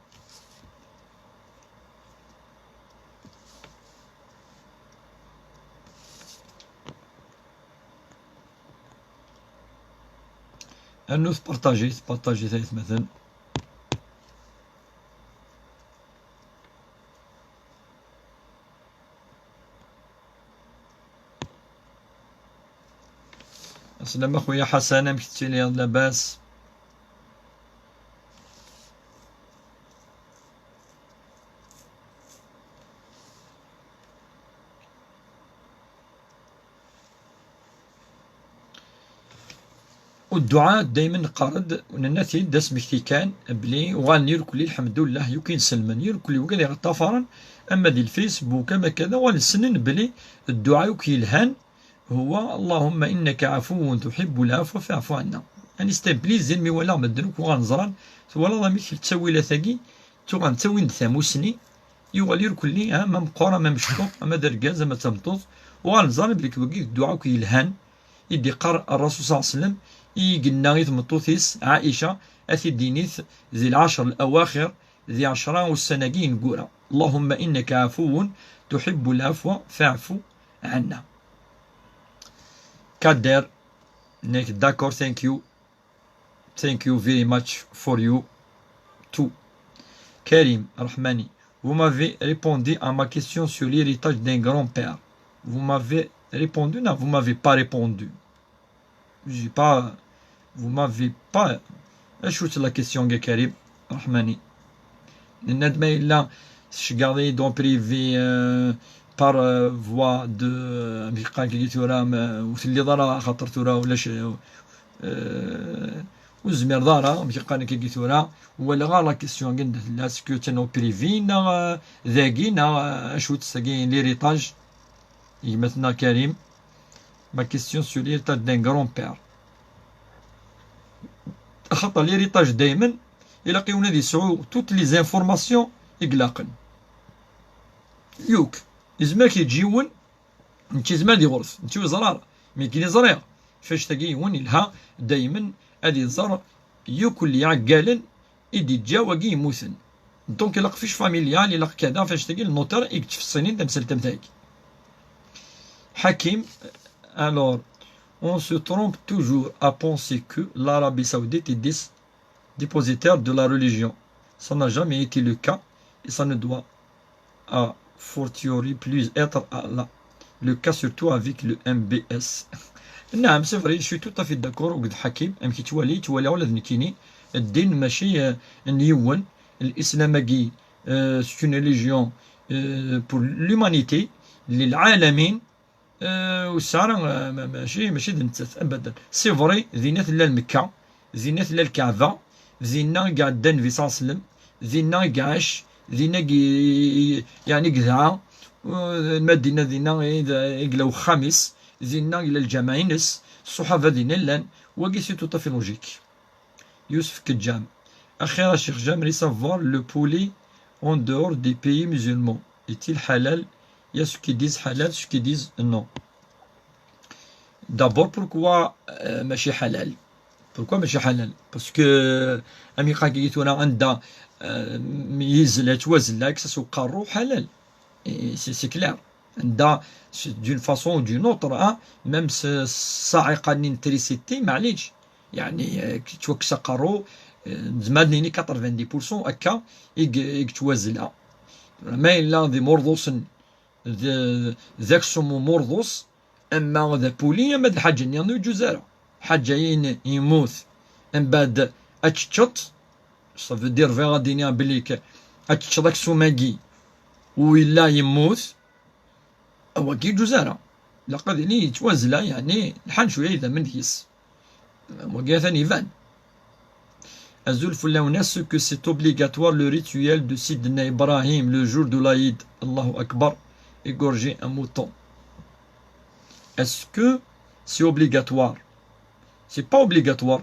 Rnut partajit, partajit ay atmaten. Aslama a xuya Ḥasan, amek tettiliḍ? Labas? U dduɛa daymen neqqar-d, nenna-t-id d asmekti kan, belli uɣalen irkelli, lḥemdullah, yukin selmen irkelli wigad iɣeṭṭafaren, ama di lfacebook, ama kada, uɣalen ssnen belli dduɛa akk yelhan, huwa Allahumma innaka afuwun tuhibbul afwa fa'fu anna. Ani stempli zin mi walaɣ medden akk uɣalen ẓran, twalaḍ amek ttawilat-agi, tuɣal ttawin-d tamusni, yuɣal irkelli, ha, ma meqqer, ama mecṭuḥ, ama d argaz, ama d tameṭṭut, uɣalen ẓran belli wagi d dduɛa akk yelhan, i d-iqqar Rrasul ṣalla Llahu ɛalayhi wa sallam i yenna i tmeṭṭut-is Ɛaica, a t-id-init di lɛecr lawaxir, di ɛecra ussan-agi ineggura: Allahumma innaka afuwun tuhibbul afwa fa'fu anna. Kader, nekk d'accord, thank you. Thank you very much for you too. Karim Rahmani, vous m'avez répondu à ma question sur l'héritage d'un grand-père. Vous m'avez répondu, non, vous m'avez pas répondu. J'ai pas, vous m'avez pas. Acu-tt la question, a Karim Rahmani? Nenna-d ma yella tceggeḍ-iyi-d en privé, euh, par, euh, voie de, euh, amek qqaren-agi tura, ma, ur telliḍ ara, axaṭer tura ulac, euh, ur tezmireḍ ara, amek qqaren-agi tura, ur walaɣ ara la question-agi anda tella, est-ce que attan en privé, neɣ, euh, dagi, neɣ, euh, acu-tt tagi, l'héritage, gma-tneɣ Karim, ma question sur l'héritage d'un grand-père. Axaṭer l'héritage daymen, ilaq yiwen ad yesɛu toutes les informations i ilaqen. Yuk, yezmer ad k-yeǧǧ yiwen, nečči yezmer ad iɣret, nečči ur yeẓri ara. Mi akken i ẓriɣ, ɣef annect-agi yiwen yelha daymen ad iẓer yakk n yiɛeggalen i d-iǧǧa wagi yemmuten. Donc, ilaq fiche familiale, ilaq kada, ɣef annect-agi, le notaire i yettfeṣṣilin tamsalt am tagi. Hakim, alors, on se trompe toujours à penser que l'Arabie Saoudite est dé-, dépositaire de la religion. Ça n'a jamais été le cas et ça ne doit a fortiori plus être à la, le cas surtout avec le M B S. Naɛam, c'est vrai, je suis tout à fait d'accord akked Hakim, amek yettwali, yettwali ula d nekkini, ddin mačči, euh, n yiwen, l'islam-agi, euh, c'est une religion, euh, pour l'humanité, للعالمين, Euh, ur tesɛi ara, euh, ma-, mačči, mačči d nettat, abadan. C'est vrai, dinna tella Lmekka, dinna tella Lkaɛba, dinna i iɛedda Nnbi ṣalla Llahu ɛalayhi wa sallam, dinna i iɛac, dinna i, i, yeɛni i yedɛa, euh, Lmadina, dinna i, i yella wexxam-is, dinna i yella lǧameɛ-ines, ṣṣuḥaba dinna llan, wagi c'est tout à fait logique. Yousef Kedjam. Axir a Cheikh, j'aimerais savoir le poulet en dehors des pays musulmans. Est-il halal? Il y a ceux qui disent halal, ceux qui disent non. D'abord, pourquoi, euh, mačči halal? Pourquoi mačči halal? Parce que, euh, amek qqaren-agi tura anda, euh, yezla, yettwazla, kkes-as uqerru, halal. Et c'est, c'est clair. Anda, c'est d'une façon ou d'une autre, hein, même s-, ṣṣaɛiqa-nni n trisiti, maɛlic. Yeɛni, euh, yettwakkes aqerru, euh, nezmer ad nini quatre-vingt-dix pour cent akka i ye-, i yettwazla. Ma yella d imurḍusen, d, d aksum umurḍus, ama d apuli, ama d lḥaǧa-nni, ur yeǧǧuz ara. Lḥaǧa-in yemmut, mbeɛd ad teččeḍ, ça veut dire bɣiɣ ad d-iniɣ belli k-, ad teččeḍ aksum-agi u yella yemmut, wagi ur yeǧǧuz ara. Ilaq ad yili yettwazla, yeɛni lḥan cwiya idammen deg-s. Wagi atan iban. Azul fell-awen, est-ce que c'est obligatoire le rituel de Sidna Ibrahim le jour de l'Aïd, Allahu Akbar, égorger un mouton? Est-ce que c'est obligatoire? C'est pas obligatoire.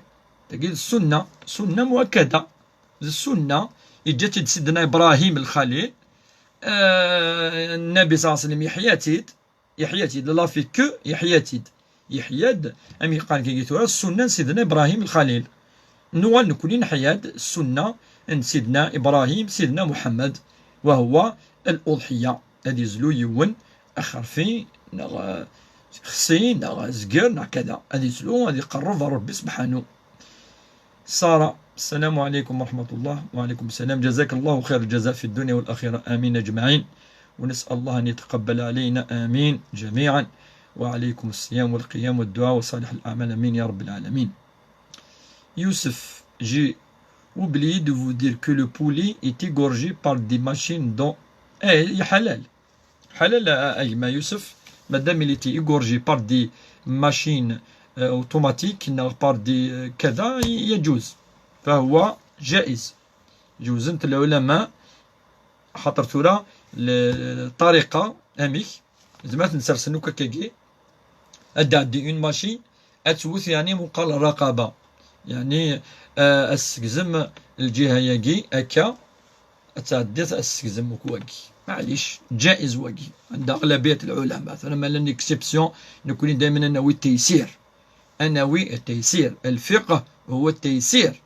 Tagi d ssunna, ssunna muakkada. D ssunna, yeǧǧa-tt-id Sidna Ibrahim Lxalil. Euh, Nnabi ṣalla Llahu ɛalayhi wa sallam yeḥya-tt-id, yeḥya-tt-id, lafik yeḥya-tt-id. Yeḥya-d, amek qqaren-agi tura, ssunna n Sidna Ibrahim Lxalil. Nuɣal nekkni neḥya-d ssunna n Sidna Ibrahim, Sidna Muḥemmed, wa huwa al-uḍḥiyya. Ad yezlu yiwen axerfi, neɣ, eh, xsi, neɣ azger, neɣ kada. Ad yezlu, ad iqerreb ɣer Rebbi subḥanu. سارة، السلام عليكم ورحمة الله. وعليكم السلام. جزاك الله خير الجزاء في الدنيا والآخرة. آمين أجمعين. ونسأل الله أن يتقبل علينا. آمين جميعا. وعليكم الصيام والقيام والدعاء وصالح الأعمال. آمين يا رب العالمين. Youssef, j'ai oublié de vous dire que le poulet est égorgé par des machines dans, eh, يا حلال. حلال, a, a gma Youssef, madame, il était égorgé par des machines, آه، automatique ناغ par des، آه، كذا، ي-، يجوز. فهو جائز. جوزنت العلماء، خاطر ثورة ل-، الطريقة أميك، زعما تنسرسن وكاكاكي، أدعدي une machine، أتوث يعني مقال الرقابة، يعني، آه، السكزم الجهة ياكي أكا، أتعديت السكزم وكواكي. معليش، جائز واكي عند أغلبية العلماء، ثم لن exception، نكوني دايما أنوي التيسير. أنوي التيسير، الفقه هو التيسير.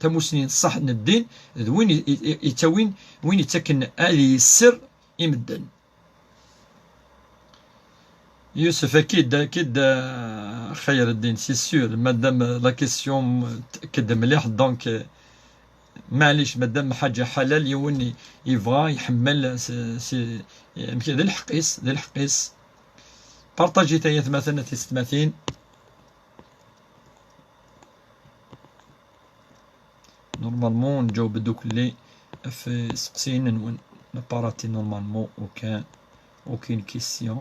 Tamusni n ṣṣeḥ n ddin d win i-, i-, i-, yettawin, win yettaken ad yesser i medden. Yusef, أكيد، أكيد، آه، خير الدين، c'est sûr. Madame, la question تأكد مليح، donc, آه، معليش، مادام حاجة حلال، يوني يبغى يحمل، سي، سي، يمكن ذي الحقيس، ذي الحقيس. بارطاجي تايا ثماثنة تيستماثين. Normalement نجاوب دوك اللي في سقسين نون. لاباراتي normalement وكان، وكاين question.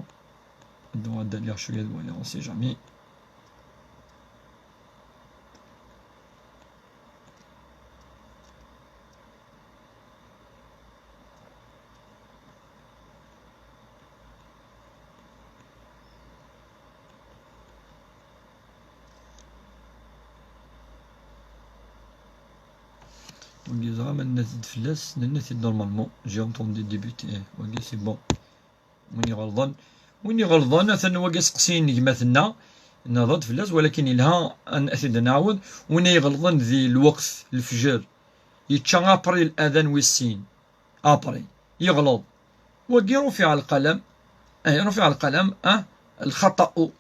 دو هذا اللي شوية، on sait jamais. Wagi ẓra ma nenna-t-id fell-as, nenna-t-id normalement. J'ai entendu débuter. Eh, wagi c'est bon. Win iɣelḍen, win iɣelḍen, atan wagi aseqsi n gma-tneɣ, nehḍer-d fell-as, walakin yelha ad t-id-nɛawed. Win ay iɣelḍen di lweqt lefjer, yečča après l'adan wis sin, après, yeɣleḍ. Wagi رفع القلم، eh, رفع القلم, ah, الخطأ.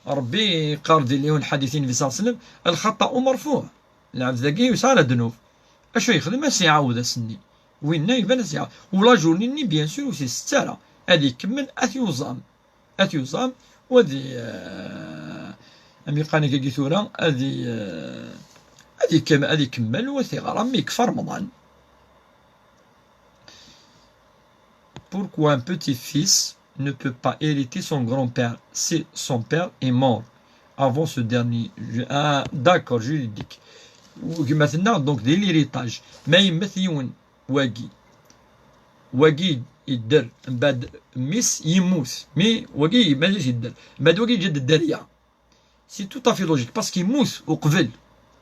Ṛebbi yeqqar di yiwen lḥadit i Nnbi صلى الله عليه وسلم: الخطأ مرفوع. Lɛebd-agi yesɛa ddnub. Acu yexdem? Ad s-iɛawed ass-nni. Winna iban ad s-iɛawed. U la journée-nni, bien sûr, ur t-isett ara. Ad ikemmel, ad t-yuẓam. Ad t-yuẓam, u ad i-, eh, am yeqqaren akkagi tura, ad i-, eh, ad ikem-, ad ikemmel, u ad t-iɣer, mi yekfa Remḍan. Pourquoi un petit-fils ne peut pas hériter son grand-père si son père est mort avant ce dernier? Je-, ah, d'accord, juridique. Gma-tneɣ, donc, di l'héritage. Ma yemmet yiwen, wagi, wagi yedder, mbeɛd mmi-s yemmut. Mi wagi mazal yedder, mbeɛd wagi yeǧǧa-d dderya. C'est tout à fait logique, parce que yemmut uqbel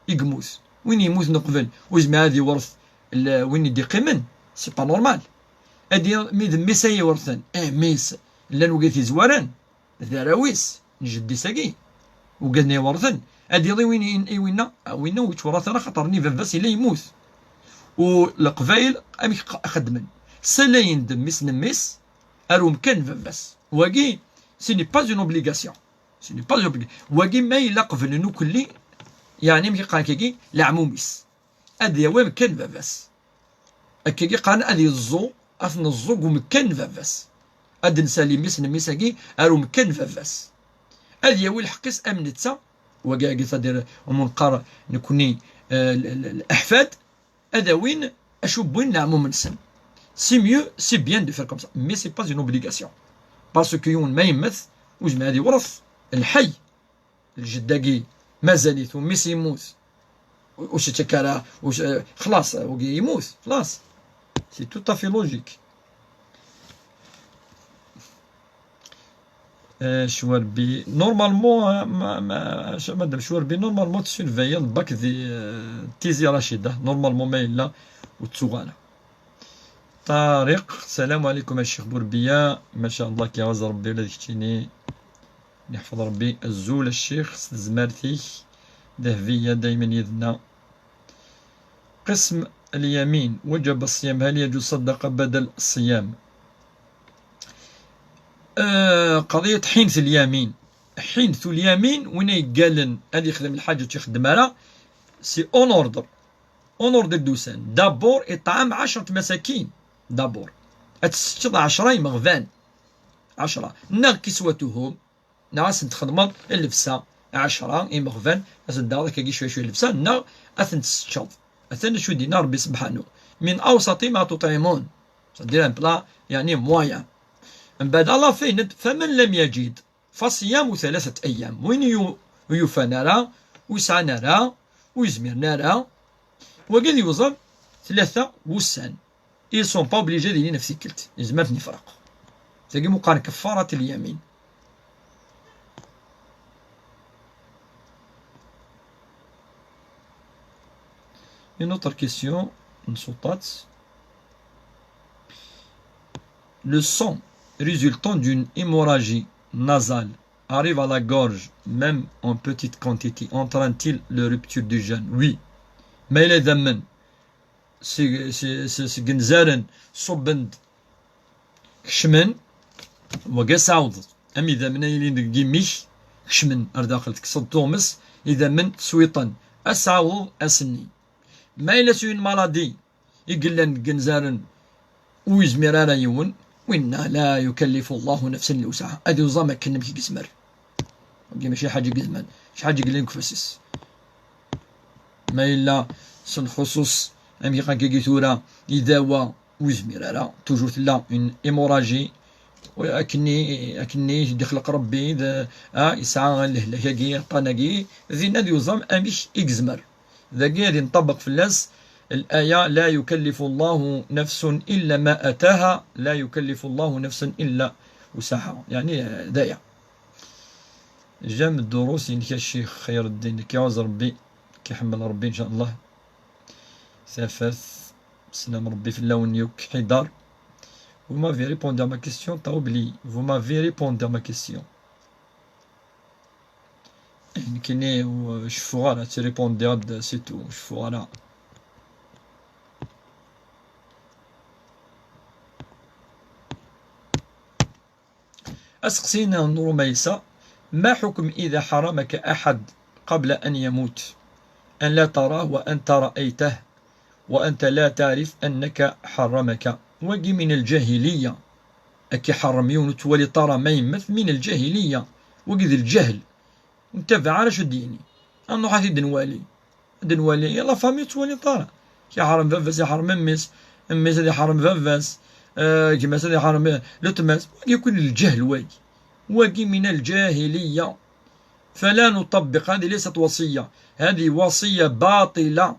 i yemmut. Win yemmuten uqbel, ur yezmir ad iwret l-, win i d-iqqimen, c'est pas normal. Ad d-, mi d mmi-s ay iwrten, eh, mmi-s, llan wigad yezwaren, d arraw-is, n jeddi-s-agi, ugaden iwrten, ad d-yaḍ i win, i winna, a winna ur yettwarrat ara, xaṭer-nni baba-s yella yemmut. U Leqbayel amek q-, xeddmen? Ssalayen-d mmi-s n mmi-s ar umkan n baba-s. Wagi, ce n'est pas une obligation. Ce n'est pas une obligation. Wagi ma yella qeblen ukelli, yeɛni amek iqqar akkagi, leɛmum-is. Ad yawi amkan n baba-s. Akkagi qqaren ad yeẓẓu, ad t-neẓẓu deg umkan n baba-s. Ad d-nsali mmi-s n mmi-s-agi ar umkan n baba-s. Ad yawi lḥeqq-is am netta, wagi agi, c'est-à-dire, umi neqqar nekni, euh, l-, l-, leḥfad, ad awin acu wwin leɛmum-nsen. C'est mieux, c'est bien de faire comme ça, mais c'est pas une obligation. Parce que yiwen ma yemmet, ur yezmir ad iwret lḥay. Lǧedd-agi mazal-it, u mmi-s yemmut. U-, ur s-yettak ara, ur s-, eh, xlaṣ, wagi yemmut, xlaṣ. C'est tout à fait logique. Eh, Cwarbi, normalement, eh, ma, ma, madame Cwarbi, normalement, tu surveilles le bac de, eh, Tizi Rachida. Normalement, ma yella, ur tettuɣ ara. طارق، السلام عليكم يا شيخ بوربية، ما شاء الله كي غزر ربي ولا ديك تشيني. يحفظ ربي. أزول الشيخ، ستزمارتيك دهبية دايما يدنا. قسم اليمين، وجب الصيام، هل يجوز صدقة بدل الصيام؟ آه، قضية حنث اليمين. حنث اليمين وين يقالن هذه يخدم الحاجة وتخدم راه، c'est en ordre. En ordre دوسان. D'abord إطعام عشرة مساكين. D'abord. أتسجد عشرة يمغفان. عشرة. نغ كسوتهم. Neɣ ad sen-txedmeḍ llebsa, ɛecra imeɣban, ad sen-d-taɣeḍ akkagi cwiya cwiya llebsa, neɣ ad ten-tesseččeḍ. Atan acu d-yenna Rebbi sebḥanu: من أوسط ما تطعمون. C'est-à-dire un plat, yeɛni moyen. Mbeɛd, à la fin, yenna-d: فمن لم يجد فصيام ثلاثة أيام. Win yu-, ur yufan ara, ur yesɛan ara, ur yezmiren ara. Wagi ad yuẓam tlata wussan. Ils sont pas obligés ad ilin ɣef tikkelt. Yezmer ad ten-ifreq. Tagi mu qqaren keffarat lyamin. Une autre question, une sourate. Le sang résultant d'une hémorragie nasale arrive à la gorge, même en petite quantité, entraîne-t-il le rupture du jeûne? Oui. Ma yella idammen seg, seg, seg, seg inzaren ṣubben-d, kecmen, wagi ad s-ɛawdeḍ. Am idammen ay yilin deg imi-k, kecmen ar daxel, tekkseḍ tuɣmes, idammen teswiṭen, ad s-ɛawdeḍ ass-nni. Ma yella s une maladie i yellan deg inzaren ur yezmir ara yiwen, winna la yukallifu Allahu nafsan illa wusɛaha. Ad yuẓam akken amek i yezmer. Wagi mačči ḥaǧa i yezmer, mačči ḥaǧa i yellan deg ufasis. Ma yella s lxuṣuṣ, amek akka tura, idawa ur yezmir ara, toujours tella une hémorragie, akkenni, akkenni i d-ixleq Rebbi, d, ah, yesɛa lehlak-agi, aṭṭan-agi, dinna ad yuẓam amek i yezmer. Dagi ad inṭabeq fell-as الآية: لا يكلف الله نفسا إلا ما آتاها، لا يكلف الله نفسا إلا وسعها. يعني, eh, d aya. J'aime ddurus-inek a ccix Xayreddin, ad k-iɛuzz Rebbi, ad k-iḥemmel Rebbi, in ca Allah. Tafat, slam Rebbi fell-awen yakk ḥidar. Vous m'avez répondu à ma question, t'as oublié. Vous m'avez répondu à ma question. Nekkini ur ceffuɣ ara, ad tt-répondiɣ-d, c'est tout, ur ceffuɣ ara. Aseqsi n Rumaysa: ما حكم إذا حرمك أحد قبل أن يموت، أن لا تراه وأنت رأيته وأنت لا تعرف أنك حرمك؟ Wagi من الجاهلية. Ad k-iḥeṛṛem yiwen ur t-twaliḍ ara ma yemmet, من الجاهلية. Wagi d lǧehl. Ur nettabaɛ ara acu d-yenni. Ad nṛuḥ ad t-id-nwali. Ad nwali, la famille ur tettwaliḍ ara. Iḥeṛṛem baba-s, iḥeṛṛem mmi-s, mmi-s ad iḥeṛṛem baba-s, eh, gma-s ad iḥeṛṛem, eh, letma-s. Wagi yakk d lǧehl wagi. Wagi من الجاهلية. فلا نطبق، هذه ليست وصية، هذه وصية باطلة،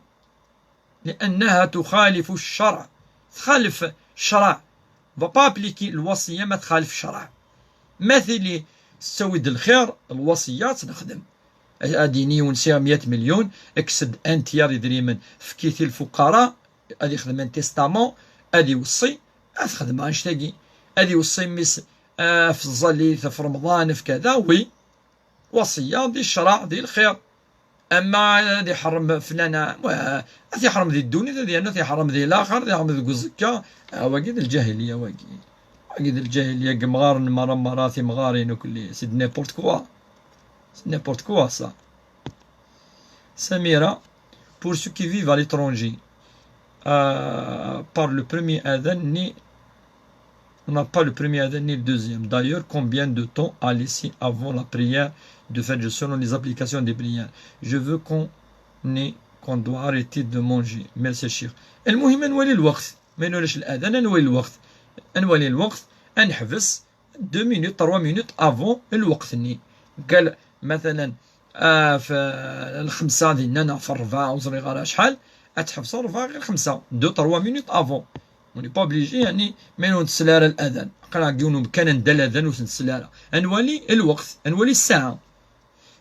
لأنها تخالف الشرع. تخالف الشرع. On va pas appliquer الوصية ما تخالف الشرع. Ma tili tettawi-d lxir, lwasiya ad tt-nexdem. Ad d-yini yiwen sɛiɣ meyya melyun, kkes-d un tiers idrimen, efk-it i lfuqara, ad ixdem un testament, ad iweṣṣi, ad t-xedmeɣ annect-agi. Ad iweṣṣi mmi-s, ah, ɣef tẓallit, ɣef Remḍan, ɣef kada, oui. Wasiya di ccreɛ, di lxir. Ama ad iḥeṛṛem flan, ah, ad t-iḥeṛṛem di ddunit, ad yernu ad t-iḥeṛṛem di laxer, ad t-iḥeṛṛem deg uẓekka. Ah, wagi d lǧahiliya, wagi. Wagi d lǧahiliya, deg imɣaren merra merra, timɣarin ukli. C'est n'importe quoi. C'est n'importe quoi, ça. Samira: pour ceux qui vivent à l'étranger, euh, par le premier adhan, ni, on n'a pas le premier adhan ni le deuxième. D'ailleurs, combien de temps a laissé avant la prière de Fajr selon les applications des prières? Je veux qu'on ait, qu'on doit arrêter de manger. Merci, Cheikh. المهم, ad nwali lweqt. Ma yella ulac الأذان, ad nwali lweqt. Ad nwali lweqt, ad neḥbes deux minutes, trois minutes avant lweqt-nni. Qal, mathalan, ah, f-, lxemsa dinna neɣ f ṛṛebɛa, ur ẓriɣ ara acḥal, ad tḥebseḍ ṛṛebɛa ɣir xemsa, deux, trois minutes avant. On n'est pas obligé, يعني, ma ur nettsel ara الأذان. Aql-aɣ deg yiwen umkan anda الأذان ur t-nettsel ara. Ad nwali lweqt, ad nwali ssaɛa.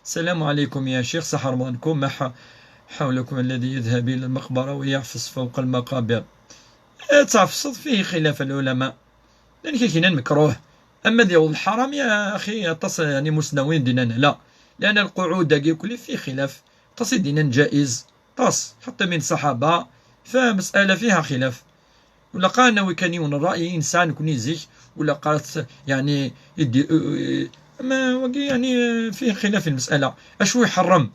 السلام عليكم يا شيخ، صح رمضانكم، ما ح-، حولكم الذي يذهب إلى المقبرة ويعفس فوق المقابر. Ad tɛefseḍ, فيه خلاف العلماء. Llan kra yennan mekruh. Ama ad yaweḍ lḥaram, ya axi, aṭas, يعني, musnawen i d-yennan la. لأن القعود-agi ukli فيه خلاف. Aṭas i d-yennan جائز. Aṭas. حتى من الصحابة. فمسألة فيها خلاف. Wala qqaren awi kan yiwen ṛṛay i nesɛa nekni zik, wala qqaren-t, يعني, i d-, ma wagi, يعني, فيه خلاف المسألة. Acu iḥeṛṛem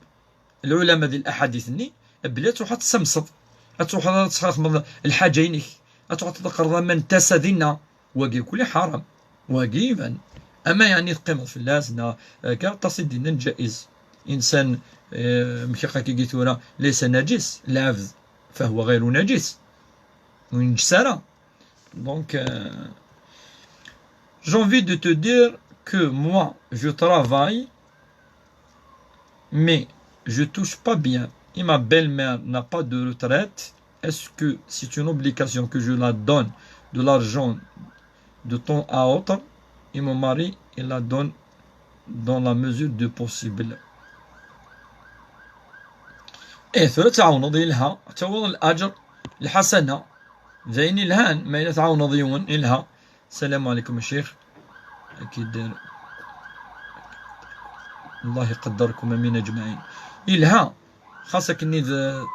العلماء di الأحاديث-nni? Belli ad truḥeḍ ad tessamseḍ, ad truḥeḍ ad tesxedmeḍ lḥaǧa-inek, ad truḥeḍ ad teqqreḍ aman n tasa dinna, wagi kulli ḥaṛam. Wagi iban. Ama, يعني, teqqimeḍ fell-as, neɣ, eh, akka, aṭas i d-yennan جائز. Insan, eh, mkiqakigi tura, ليس نجس، العبد فهو غير نجس. Ur yenǧes ara. Donc, euh, j'ai envie de te dire que moi, je travaille, Mais je touche pas bien et ma belle-mère n'a pas de retraite. Est-ce que c'est une obligation que je la donne de l'argent de temps à autre? Et mon mari, il la donne dans la mesure du possible. Eh, tura ad tɛawneḍ, yelha, ad tawiḍ الأجر, الحسنة, d ayen yelhan, ma yella tɛawneḍ yiwen, yelha. السلام عليكم الشيخ. أكيد. الله يقدركم أمين أجمعين. Yelha, xas akken d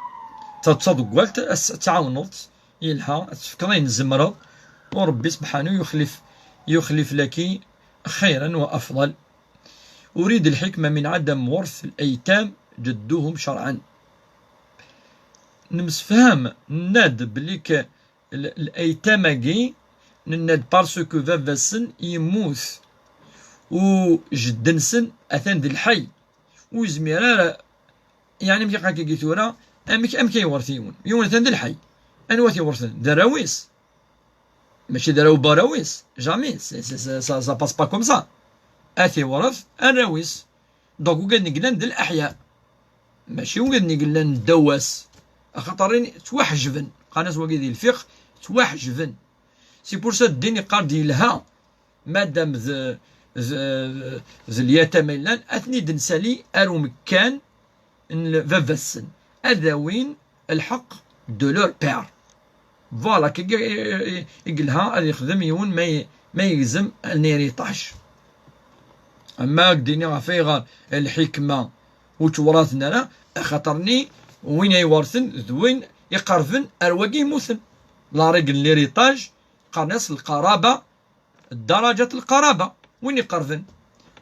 ta d taḍeggalt, ad tɛawneḍ, yelha, ad tefkeḍ ayen tzemreḍ, u Ṛebbi سبحانه يخلف, يخلف لك خيرا وأفضل. أريد الحكمة من عدم ورث الأيتام جدهم شرعا. Nemsefham, nenna-d belli k-, l-, الأيتام-agi, nenna-d parce que baba-sen yemmut, u jeddi-nsen atan d lḥay, ur yezmir ara, yeɛni, amek akka-agi tura, amek, amek ay iwerth yiwen? Yiwen atan d lḥay. Anwa t-iwerthen? D arraw-is. Mačči d arraw n warraw-is. Jamais. C'est, c'est, c'est, ça, ça passe pas comme ça. Ad t-iwerth arraw-is. Donc, wigad-nni yellan d leḥya. Mačči wigad-nni yellan ddaw-as. Axaṭer ttwaḥejben. Qqaren-as wagi di lfiqh, ttwaḥejben. C'est pour ça ddin iqqar-d yelha. Madam d, d, d lyatama yellan, ad ten-id-nsali ar umekkan n baba-tsen. Ad awin lḥeqq de leur père. Voilà, kagi i, i, i yelha ad yexdem yiwen ma y-, ma yegzem un héritage. Ama ad d-iniɣ ɣef ayɣer lḥikma ur ttwuraten ara, axaṭer-nni win ay iwerten d win iqerben ar wagi yemmuten. La règle n l'héritage, qqaren-as lqaraba, ddaraǧat lqaraba, win iqerben.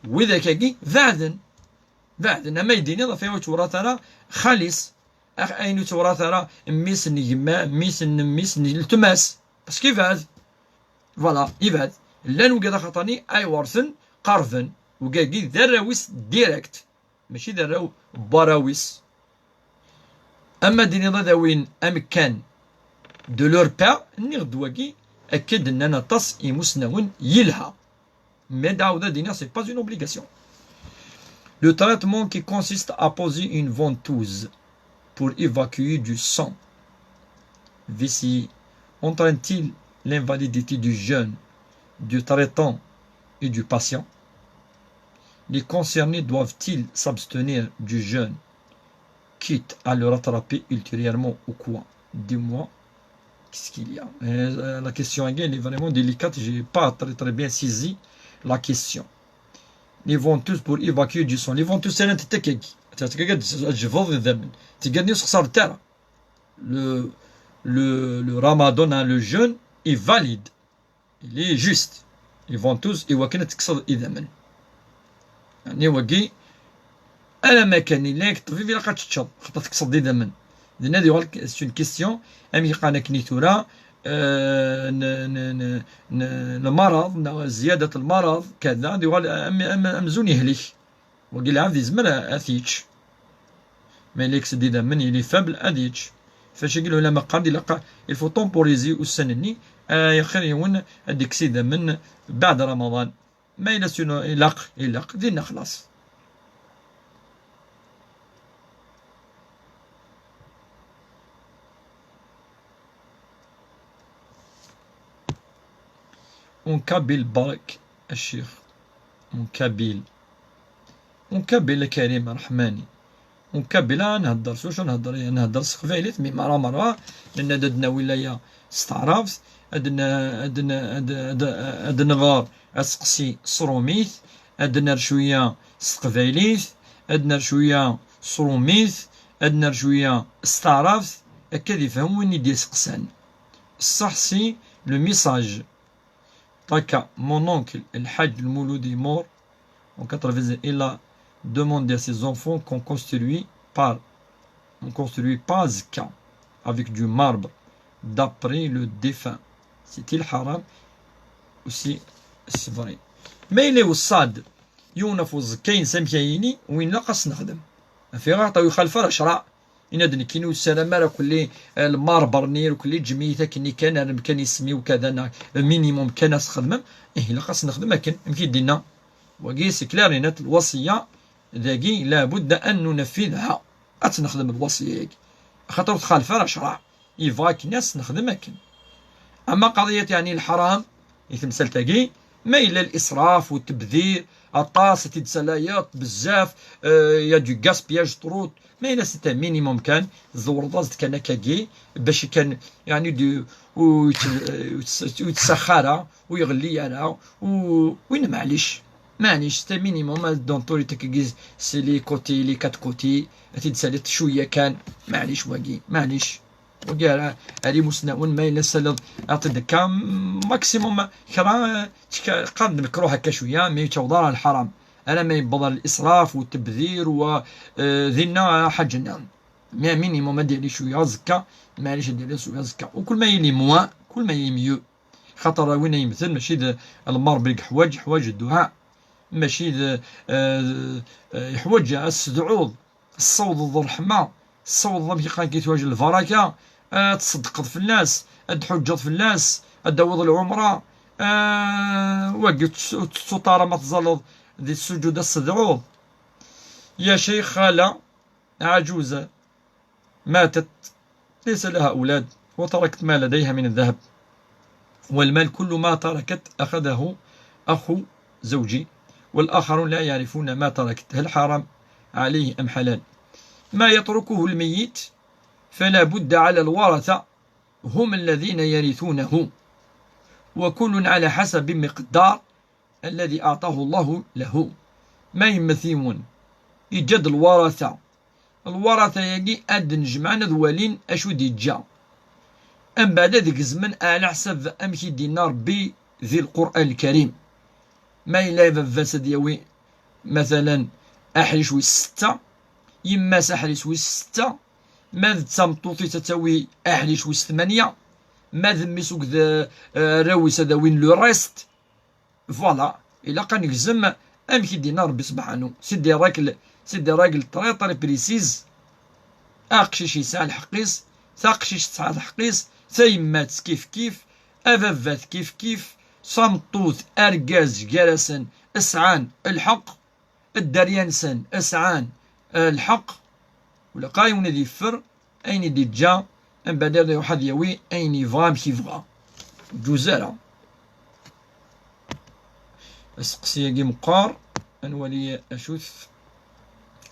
Widak-agi beɛden. Beɛden, ama ay d-tiniḍ ɣef ayen ur ttwurat ara xali-s, ax-, ayen ur ttwurat ara mmi-s n gma, mmi-s n mmi-s n letma-s. Parce que yebɛed. Voilà, yebɛed. Llan wigad axaṭer-nni ay werten qerben. Wigagi d arraw-is direct. Mačči d arraw n warraw-is. Ama d-tiniḍ ad awin amekkan de leur père, nniɣ-d wagi, akka d-nnan aṭas imusnawen yelha. Mais d-ɛawdeɣ ad d-iniɣ, c'est pas une obligation. Le traitement qui consiste à poser une ventouse pour évacuer du sang vessie entraîne-t-il l'invalidité du jeûne du traitant et du patient? Les concernés doivent-ils s'abstenir du jeûne, quitte à le rattraper ultérieurement ou quoi? Dis-moi, qu'est-ce qu'il y a? Euh, la question, elle est vraiment délicate, j'ai pas très, très bien saisi la question. Les ventouses pour évacuer du sang. Les ventouses, c'est un tétékéki. C'est un tétékéki, c'est un jevov de dam. C'est gagné sur sa terre. Le, le, le ramadan, hein, le jeûne est valide. Il est juste. Les ventouses, iwakken ad tekkseḍ idammen. Yeɛni wagi, alamma kan yella yak ṭṭbib ilaq ad teččeḍ, xaṭer tekkseḍ-d idammen. Dinna ad yuɣal, c'est une question, amek qqaren akken i tura, euh, n, n, n, n, lmaraḍ, neɣ ziyadat lmaraḍ, kada, ad yuɣal am, am, amzun yehlik. Wagi lɛebd yezmer a, ad t-yečč. Ma yella yekkes-d idammen, il est faible, ad yečč. Fac-agi lulama qqaren-d ilaq, il faut temporiser ussan-nni, ah, axir yiwen ad d-ikkes idammen beɛd Ramaḍan. Ma yella s-, ilaq, ilaq, dinna xlaṣ. En kabyle, Barak, a ccix. En kabyle. En kabyle, a Karim Rahmani. En kabyle, ah, nhedder s wacu nhedder? Ih, nhedder s teqbaylit, mi merra merra, nenna-d ad nawi laya s taɛrabt, ad n-, ad n-, ad, ad, ad nɣer aseqsi s rumit, ad nerr cwiya s teqbaylit, ad nerr cwiya s rumit, ad nerr cwiya s taɛrabt, akka ad ifhem win i d-iseqsan. Ṣṣeḥ si le message. Taka, mon oncle, Lḥaǧ Lmulud, est mort en quatre-vingt-dix. Il a demandé à ses enfants qu'on construit par, on construit pas azekka avec du marbre, d'après le défunt. C'est-il haram ou c'est vrai? Ma yella iweṣṣa-d yiwen ɣef uẓekka-ines amek ay yini, win ilaq ad s-nexdem. Afiɣ aɣ-tawi xalfa lecra. Yenna-d nekkini ur ssarameɣ ara kulli, eh, lmarber-nni, kulli ǧǧem-iyi-t akkenni kan, ar amkan isem-iw kada, neɣ minimum kan ad s-xedmem. Ih, ilaq ad s-nexdem akken, amek i d-yenna. Wagi, c'est clair et net, lwasiya, Dagi, لابد أن ننفذها. Ad tt-nexdem lwasiya-agi. Axaṭer ur txalef ara ccreɛ. Yebɣa akken ad tt-nexdem akken. Ama qadiyat, yeɛni, lḥaram, i temsalt-agi, ma yella lisraf u tebdir, aṭas i t-id-salayeḍ, bezzaf, euh, y a du gaspillage trop, ma yella c'est un minimum kan, tḍewreḍ-as-d kan akkagi, bac kan, yeɛni, du, ur yett-, ur yett-, ur yettsax ara, ur yeɣli ara, u win maɛlic. Maɛlic, c'est un minimum, ad d-entouriḍ-t akkagi, c'est les côtés, les quatre côtés, ad t-id-saliḍ cwiya kan, maɛlic wagi, maɛlic. Wagi ara, ar imusnawen, ma yella saliḍ, aɛṭiḍ akka, maximum, kra, eh, tka-, qqaren-d mekruh akka cwiya, ma yettaweḍ ara lḥaram. Alamma yewweḍ ar lisraf u tebdir u, eh, dinna, eh, ḥaǧa-nniḍen. Mais minimum ad d-yali cwiya aẓekka, maɛlic ad d-yali cwiya aẓekka. U kul ma yili moins, kul ma yili mieux. Xaṭer win ay yemmten mačči d lmerbi i yeḥwaǧ, yeḥwaǧ dduɛa. Mačči d, eh, eh, yeḥwaǧ ad s-tedɛuḍ, tessawḍeḍ ṛṛeḥma, tessawḍeḍ amek i qqaren-k, yeḥwaǧ lbaraka, ad tṣeddqeḍ fell-as, ad d-tḥuǧǧeḍ fell-as, ad d-tawiḍ lɛumra, eh, wagi ur tettuṭ ara ma teẓẓaleḍ di ssuǧud ad s-tedɛuḍ. يا شيخ، خالة عجوزة ماتت، ليس لها أولاد، وتركت ما لديها من الذهب، والمال كل ما تركت أخذه أخو زوجي، والآخرون لا يعرفون ما تركت، هل حرام عليه أم حلال؟ ما يتركه الميت فلا بد على الورثة هم الذين يرثونه، وكل على حسب مقدار الذي أعطاه الله له. Ma yemmet yiwen, yeǧǧa-d lwaratha. Lwaratha-agi ad d-nejmaɛen ad walin acu d-yeǧǧa. Mbeɛd ad gezmen ɛla ḥsab amek i d-yenna Ṛebbi di Lqur'an Lkarim. Ma yella baba-s ad yawi, matalan, aḥric wis setta, yemma-s aḥric wis setta, ma d tameṭṭut-is ad tawi aḥric wis tmanya, ma d mmi-s akked, eh, arraw-is ad awin le reste. Voilà, ilaq ad negzem amek i d-yenna Ṛebbi Sebḥanu. C'est des règles, c'est des règles très, très précises. Aqcic yesɛa lḥeqq-is, taqcict tesɛa lḥeqq-is, tayemmat kif kif, ababat kif kif, tameṭṭut, argaz, gar-asen sɛan lḥeqq, dderya-nsen sɛan, eh, lḥeqq, ulaqa yiwen ad yeffer ayen i d-yeǧǧa, mbeɛd ad iruḥ ad yawi ayen yebɣa amek yebɣa. Ǧuz ara. Aseqsi-agi meqqar, ad nwali acu-t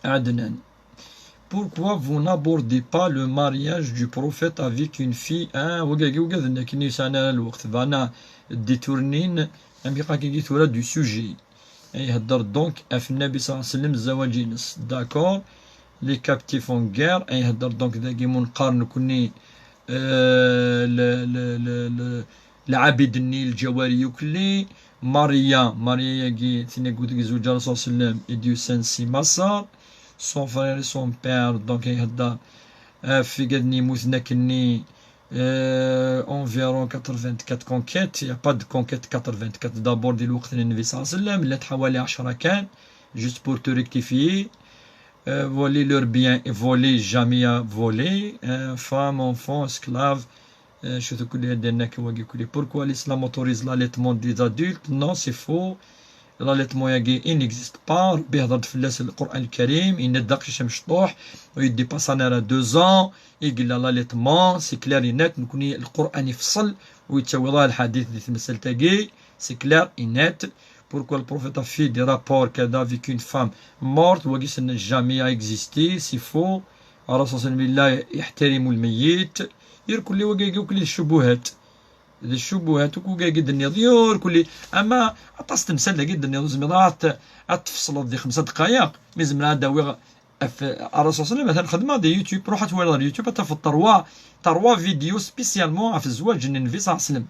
Ɛednan. Pourquoi vous n'abordez pas le mariage du prophète avec une fille? Ah, wagagi ugaden akken yesɛan ara lweqt, bana détournin, amek akka tura du sujet. Ihedder donc ɣef Nnabi صلى الله عليه وسلم, zzawaj-ines. D'accord. Les captifs en guerre, ihedder donc dagi mu neqqar nekni, euh, le, le, le, le, lɛabid-nni, lǧawari ukli, Maria, Maria-agi, tin akked i yezweǧ Rasul صلى الله عليه وسلم, i d-yusan si Maṣer, son frère et son père, donc ihedder ɣef igad-nni yemmuten akkenni, euh, environ quatre-vingt-quatre conquêtes. Il n'y a pas de conquête quatre-vingt-quatre. D'abord, di lweqt n Nnbi صلى الله عليه وسلم, llant ḥawali ɛecra kan, juste pour te rectifier. Euh, voler leurs biens, voler, jamais volé. Euh, femmes, enfants, esclaves. Euh, je te connais, Denek, wagi kuli. Pourquoi l'islam autorise l'allaitement des adultes? Non, c'est faux. L'allaitement-agi, il n'existe pas. Rebbi ihder-d fell-as Lqur'an Lkarim, yenna-d d aqcic amecṭuḥ, ur yeddipasan ara deux ans, i yella l'allaitement, c'est clair et net. Nekni Lqur'an ifṣel, ur yettawi ara lḥadit di temsalt-agi, c'est clair et net. Pourquoi le prophète a fait des rapports kada avec une femme morte? Wagi, ça n'a jamais existé, c'est faux. Rasul صلى الله عليه وسلم, yella yeḥtarim lmeyyit. Irkelli wagi, irkelli d ccubuhat. D ccubuhat akk wagi d-nniḍ, yur kulli. Ama aṭas temsal dagi d-nniḍ, ur zmireḍ ara ad t-, ad tfeṣleḍ di xemsa dqayeq, mi zemreɣ ad d-awiɣ ɣef Rasul صلى الله عليه وسلم, atan xedmeɣ di YouTube, ruḥ ad twaliḍ ar YouTube, ad tafeḍ trois, trois vidéos spécialement ɣef zzwaǧ n Nnbi صلى الله عليه وسلم.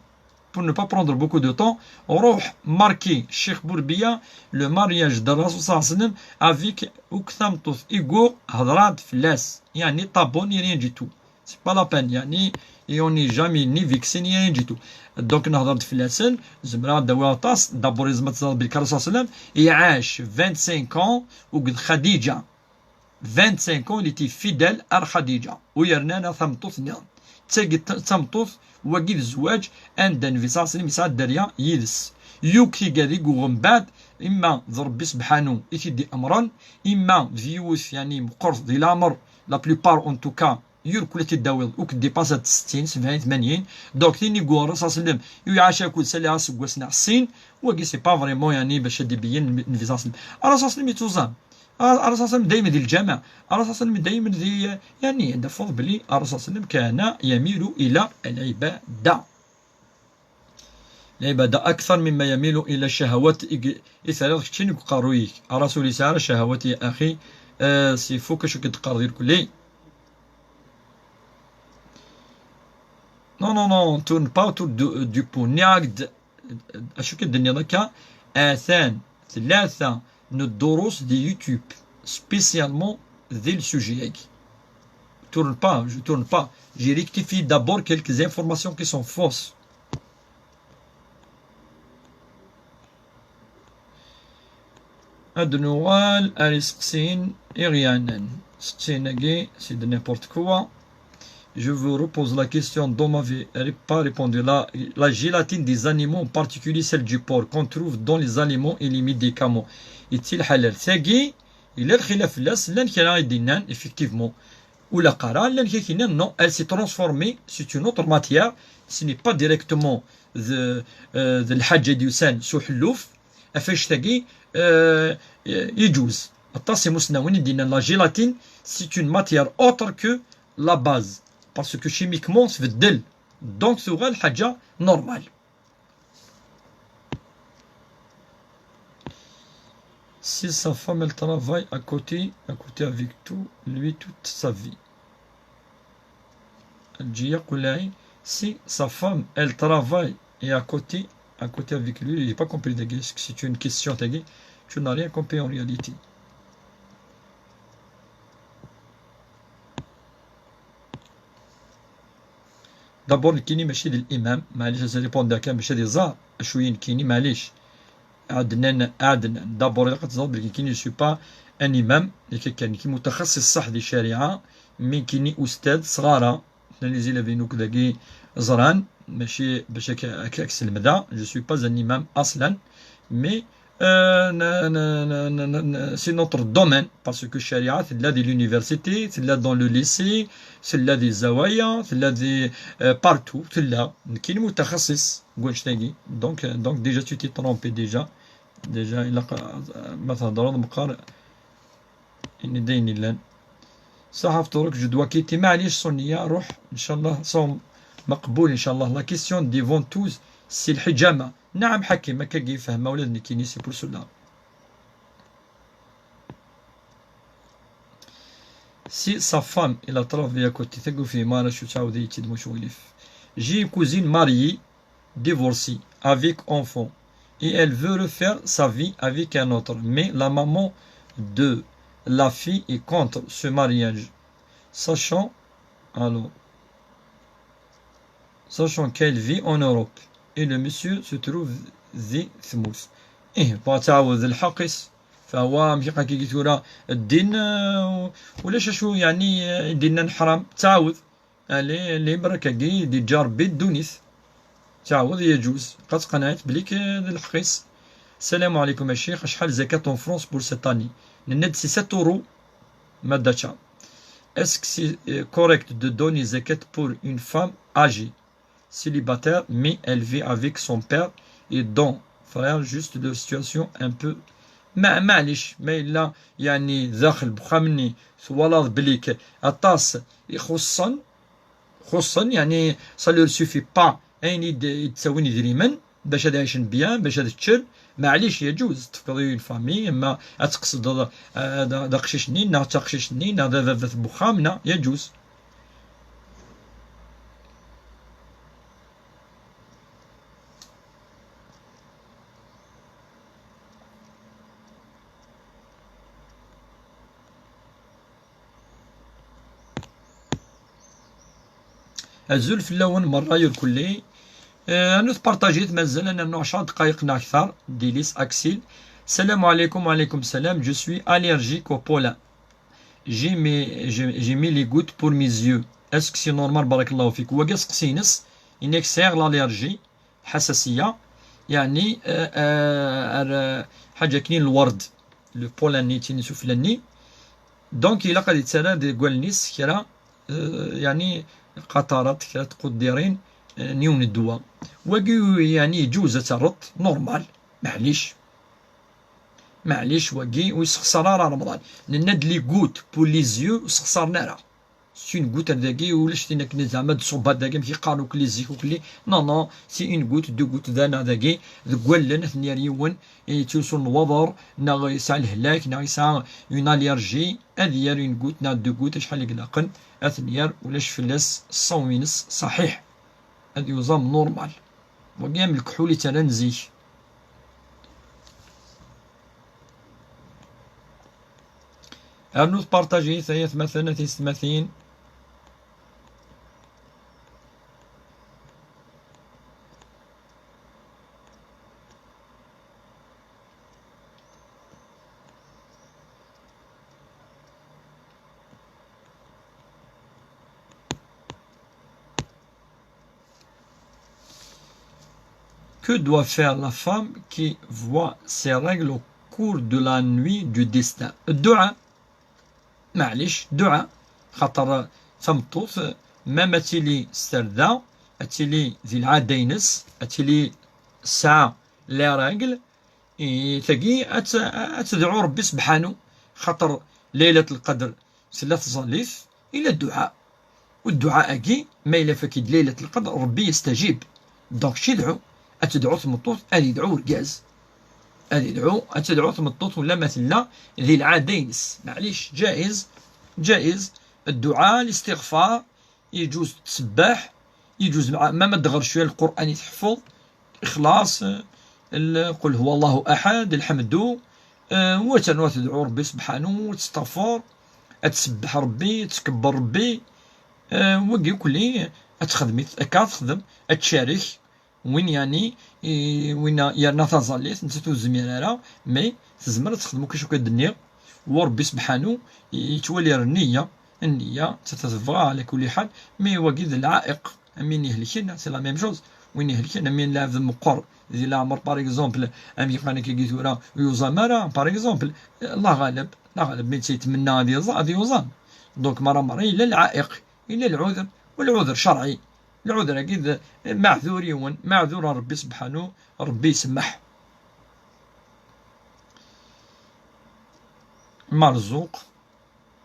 Pour ne pas prendre beaucoup de temps, ruḥ marquer Cheikh Bourbiya, le mariage de Rasul صلى الله عليه وسلم avec akk tameṭṭut i yuɣ hedren-d fell-as, yeɛni tabonne, rien du tout. C'est pas la peine, yeɛni, et on n'est jamais ni vexé, ni rien du tout. Donc, nehder-d fell-asen, zemreɣ ad d-awiɣ aṭas, d'abord, yezmer ad teẓreḍ belli Rasul صلى الله عليه وسلم, iɛac vingt-cinq ans akked Xadiǧa. Vingt-cinq ans, il était fidèle ar Xadiǧa. U yernan ar tameṭṭut-nniḍen. D tagi d tameṭṭut, wagi d zzwaǧ, anda Nnbi صلى الله عليه وسلم yesɛa dderya yid-s. Yuk tigad i yuɣen mbeɛd, Imma d Ṛebbi sebḥanu i t-id-iamren, imma d yiwet, yeɛni, meqqret di leɛmer, la plupart, en tout cas, yur kul ad t-id-tawiḍ, ur k-dépasse ad settin, sebɛin, tmanyin. Donc, tin i yuɣ Ṛṛasul ṣalla Llahu ɛalayhi wa sallam, i uɛac akked sali aseggas neɣ sin, wagi, c'est pas vraiment, yeɛni, bac ad d-ibeyyen Nnbi ṣalla Llahu ɛalayhi wa sallam. Ṛṛasul ṣalla Llahu ɛalayhi wa sallam yettẓam. Ṛṛasul ṣalla Llahu ɛalayhi wa sallam dayem di lǧameɛ. Ṛṛasul ṣalla Llahu ɛalayhi wa sallam dayem di, yeɛni, ad d-tafeḍ belli Ṛṛasul ṣalla Llahu ɛalayhi wa sallam كان يميل إلى العبادة. العبادة أكثر مما يميل إلى الشهوات. I g-, i terriḍ keččini deg uqerruy-ik. Ṛṛasul yesɛa ara ccahawat, ya axi. Euh, c'est faux acu k-d-teqqareḍ irkelli. Non, non, non, tourne pas autour du, du pot. Nniɣ-ak-d acu k-d-tenniḍ akka? Atan tlata n ddurus di YouTube, spécialement di le sujet-agi. Tourne pas, je tourne pas. J'ai rectifié d'abord quelques informations qui sont fausses. Ad nuɣal ar iseqsiyen iɣyanen. Iseqsiyen-agi, c'est de n'importe quoi. Je vous repose la question dont m'avez ré-, pas répondu. La, la gélatine des animaux, en particulier celle du porc, qu'on trouve dans les aliments et les médicaments. Yetti lḥalal. Tagi, yella lxilaf fell-as, llan kra i d-yennan, effectivement. Ula qara, llan kra i yennan, non, elle s'est transformée, c'est une autre matière, ce n'est pas directement de, euh, de lḥaǧa i d-yusan s uḥelluf. Ɣef wannect-agi, euh, yeǧuz. Aṭas imusnawen i d-yennan la gélatine, c'est une matière autre que la base. Parce que chimiquement, tbeddel. Donc, tuɣal ḥaǧa normale. Si sa femme, elle travaille à côté, à côté avec tout, lui, toute sa vie. Ǧiya Qulay, si sa femme, elle travaille et à côté, à côté avec lui, j'ai pas compris, tagi, est-ce que c'est une question, tagi? Tu n'as rien compris en réalité. D'abord, nekkini mačči d l'imam, maɛlic, ad répondre kan bac ad iẓer acu i nekkini, maɛlic. Adnan, Adnan. D'abord, ilaq ad teẓreḍ belli nekkini, je suis pas un imam, nekk kan, nekk mutaxassis ṣṣeḥ di ccariɛa, mi nekkini ustad, sɣara, les élèves-inu dagi ẓran, mačči bac ad k-, ad k-, ad k-slemdeɣ, je suis pas un imam aslan, mais, euh, n-, n-, c'est notre domaine, parce que ccariɛa tella di l'université, tella dans le lycée, tella di zzawaya, tella di, euh, partout, tella. Nekkini mutaxassis deg wannect-agi. Donc, euh, donc déjà tu t'es trompé déjà. Déjà, ilaq, euh, ma thedreḍ meqqar, ini-d ayen illan. Saḥa fṭurek, je dois quitter. Maɛlic, Sonia, ruḥ, ncallah, ṣum maqbul, ncallah. La question des ventouses, c'est lḥiǧama. Naɛam, Ḥakim, akka i yefhem, ma ula d nekkini, c'est pour cela. Si sa femme, elle travaille à côté, tagi ur fhimeɣ ara acu ttɛawed-iyi-tt-id, mačči ɣilif. J'ai une cousine mariée, divorcée, avec enfant, et elle veut refaire sa vie avec un autre. Mais la maman de la fille est contre ce mariage, sachant, alors, sachant qu'elle vit en Europe et le monsieur se trouve di tmurt. Ih, bɣa ad tɛawed lḥeqq-is. Fahwa, amek akka-agi tura ddin, euh, ulac acu, yeɛni, euh, i d-yennan ḥram, ttɛawed. Allez, libre, akkagi i d-iǧǧa Rebbi ddunit. Ttɛawed, yeǧuz. Qad qenɛet belli k-, d lḥeqq-is. Salam ɛlikum a ccix, acḥal zakat en France pour cette année? Nenna-d c'est sept euros. Madacha. Est-ce que c'est, euh, correct de donner zakat pour une femme âgée, célibataire, mais elle vit avec son père et son frère, juste leur situation un peu. Ma, maɛlic, ma yella, yeɛni, daxel n uxxam-nni, twalaḍ belli k-, aṭas ixuṣṣen, xuṣṣen, yeɛni, ça leur suffit pas, ayen i d-, i d-ttawin idrimen, bac ad ɛicen bien, bac ad ččen, maɛlic, yeǧuz, tefkeḍ i une famille, ama ad tqesdeḍ, eh, d, d aqcic-nni, neɣ d taqcict-nni, neɣ d ababat n uxxam, neɣ, yeǧuz. Azul fell-awen merra irkelli. Eh, rnut partajit, mazal ad nernu ɛecra dqayeq neɣ akter. Dilis Aksil. Salam ɛlikum. Wa ɛlikum salam. Je suis allergique au pollen. J'ai mis, j'ai, j'ai mis les gouttes pour mes yeux. Est-ce que c'est normal? Barakallahu fik. Wagi aseqsi-ines, yenna-k sɛiɣ l'allergie, ḥasasiya, Yeɛni, eh, eh, ar, eh, ḥaǧa akken lwerd, le pollen-nni, tin isufla-nni. Donc, ilaq ad yettarra deg wallen-is kra, eh, yeɛni, qaṭarat, kra tquddirin, eh, n yiwen n ddwa. Wagi, yeɛni, yeǧuz ad terreḍ, normal, maɛlic. Maɛlic, wagi ur yessexṣar ara Remḍan. Nenna-d les gouttes pour les yeux ur sexṣaren ara. C'est une goutte ar dagi, ulac tin akken zeɛma ad tṣubbeḍ dagi, amek i qqaren ukli zik ukli. Non, non, c'est une goutte, deux gouttes d'eau dagi, deg wallen, ad ten-yerr yiwen, yettrusu n waḍer, neɣ yesɛa lehlak, neɣ yesɛa une allergie, ad yerr une goutte neɣ deux gouttes, acḥal i ilaqen, ad ten-yerr, ulac fell-as, ṣṣawm-ines ṣaḥiḥ. Ad yuẓam normal. Wagi am lekḥul i ttarran zik. Rnut partajit ay atmaten a tisetmatin. Que doit faire la femme qui voit ses règles au cours de la nuit du destin? Dduɛa. Maɛlic, dduɛa. Xaṭer tameṭṭut, même ad tili s tarda, ad tili di lɛada-ines, ad tili tesɛa les règles, i tagi ad t-, ad tedɛu Rebbi sebḥanu, xaṭer Laylat Lqadr tella tẓallit, ila dduɛa. U dduɛa-agi, ma yella faki-d Laylat Lqadr, Rebbi yestajib. Donc, ci dɛu, ad tedɛu tmeṭṭut, ad yedɛu urgaz. Ad yedɛu, ad tedɛu tmeṭṭut, wala ma tella di lɛada-ines. Maɛlic, ǧaiz, ǧaiz, dduɛa, listiɣfar, yeǧuz ttsebbaḥ, yeǧuz mɛa, ma, ma d-ɣer cwiya Lqur'an i tḥeffeḍ, Ixlaṣ, l-, qul huwa Allahu aḥad, lḥemdu, eh, wa ternu ad tedɛu Rebbi sebḥanu, ad testaɣfer, ad tsebbeḥ Rebbi, ad tkebber Rebbi, eh, wagi kulli ad texdem, akka ad texdem, ad tcarek, win yeɛni, i, win yerna taẓallit, nettat ur tezmir ara, mais tezmer ad texdem akk acu akka d-nniɣ, wa Rebbi sebḥanu yettwali ar nniya, nniya, nettat tebɣa, ɛla kulli ḥal, mais wagi d lɛa'iq. Am win ihelken, c'est la même chose. Win ihelken, am win lɛebd meqqer di leɛmer, par exemple, am yeqqan akkagi tura, ur yuẓam ara, par exemple, Allah ɣaleb, Allah ɣaleb, mi tt-yetmenna ad yuẓa-, ad yuẓam. Donc, mara mara, yella lɛa'iq, yella lɛuder, u lɛuder cerɛi. Lɛuder-agi d maɛdur yiwen, maɛdur n Rebbi sebḥanu, Rebbi isemmeḥ. Marzuq.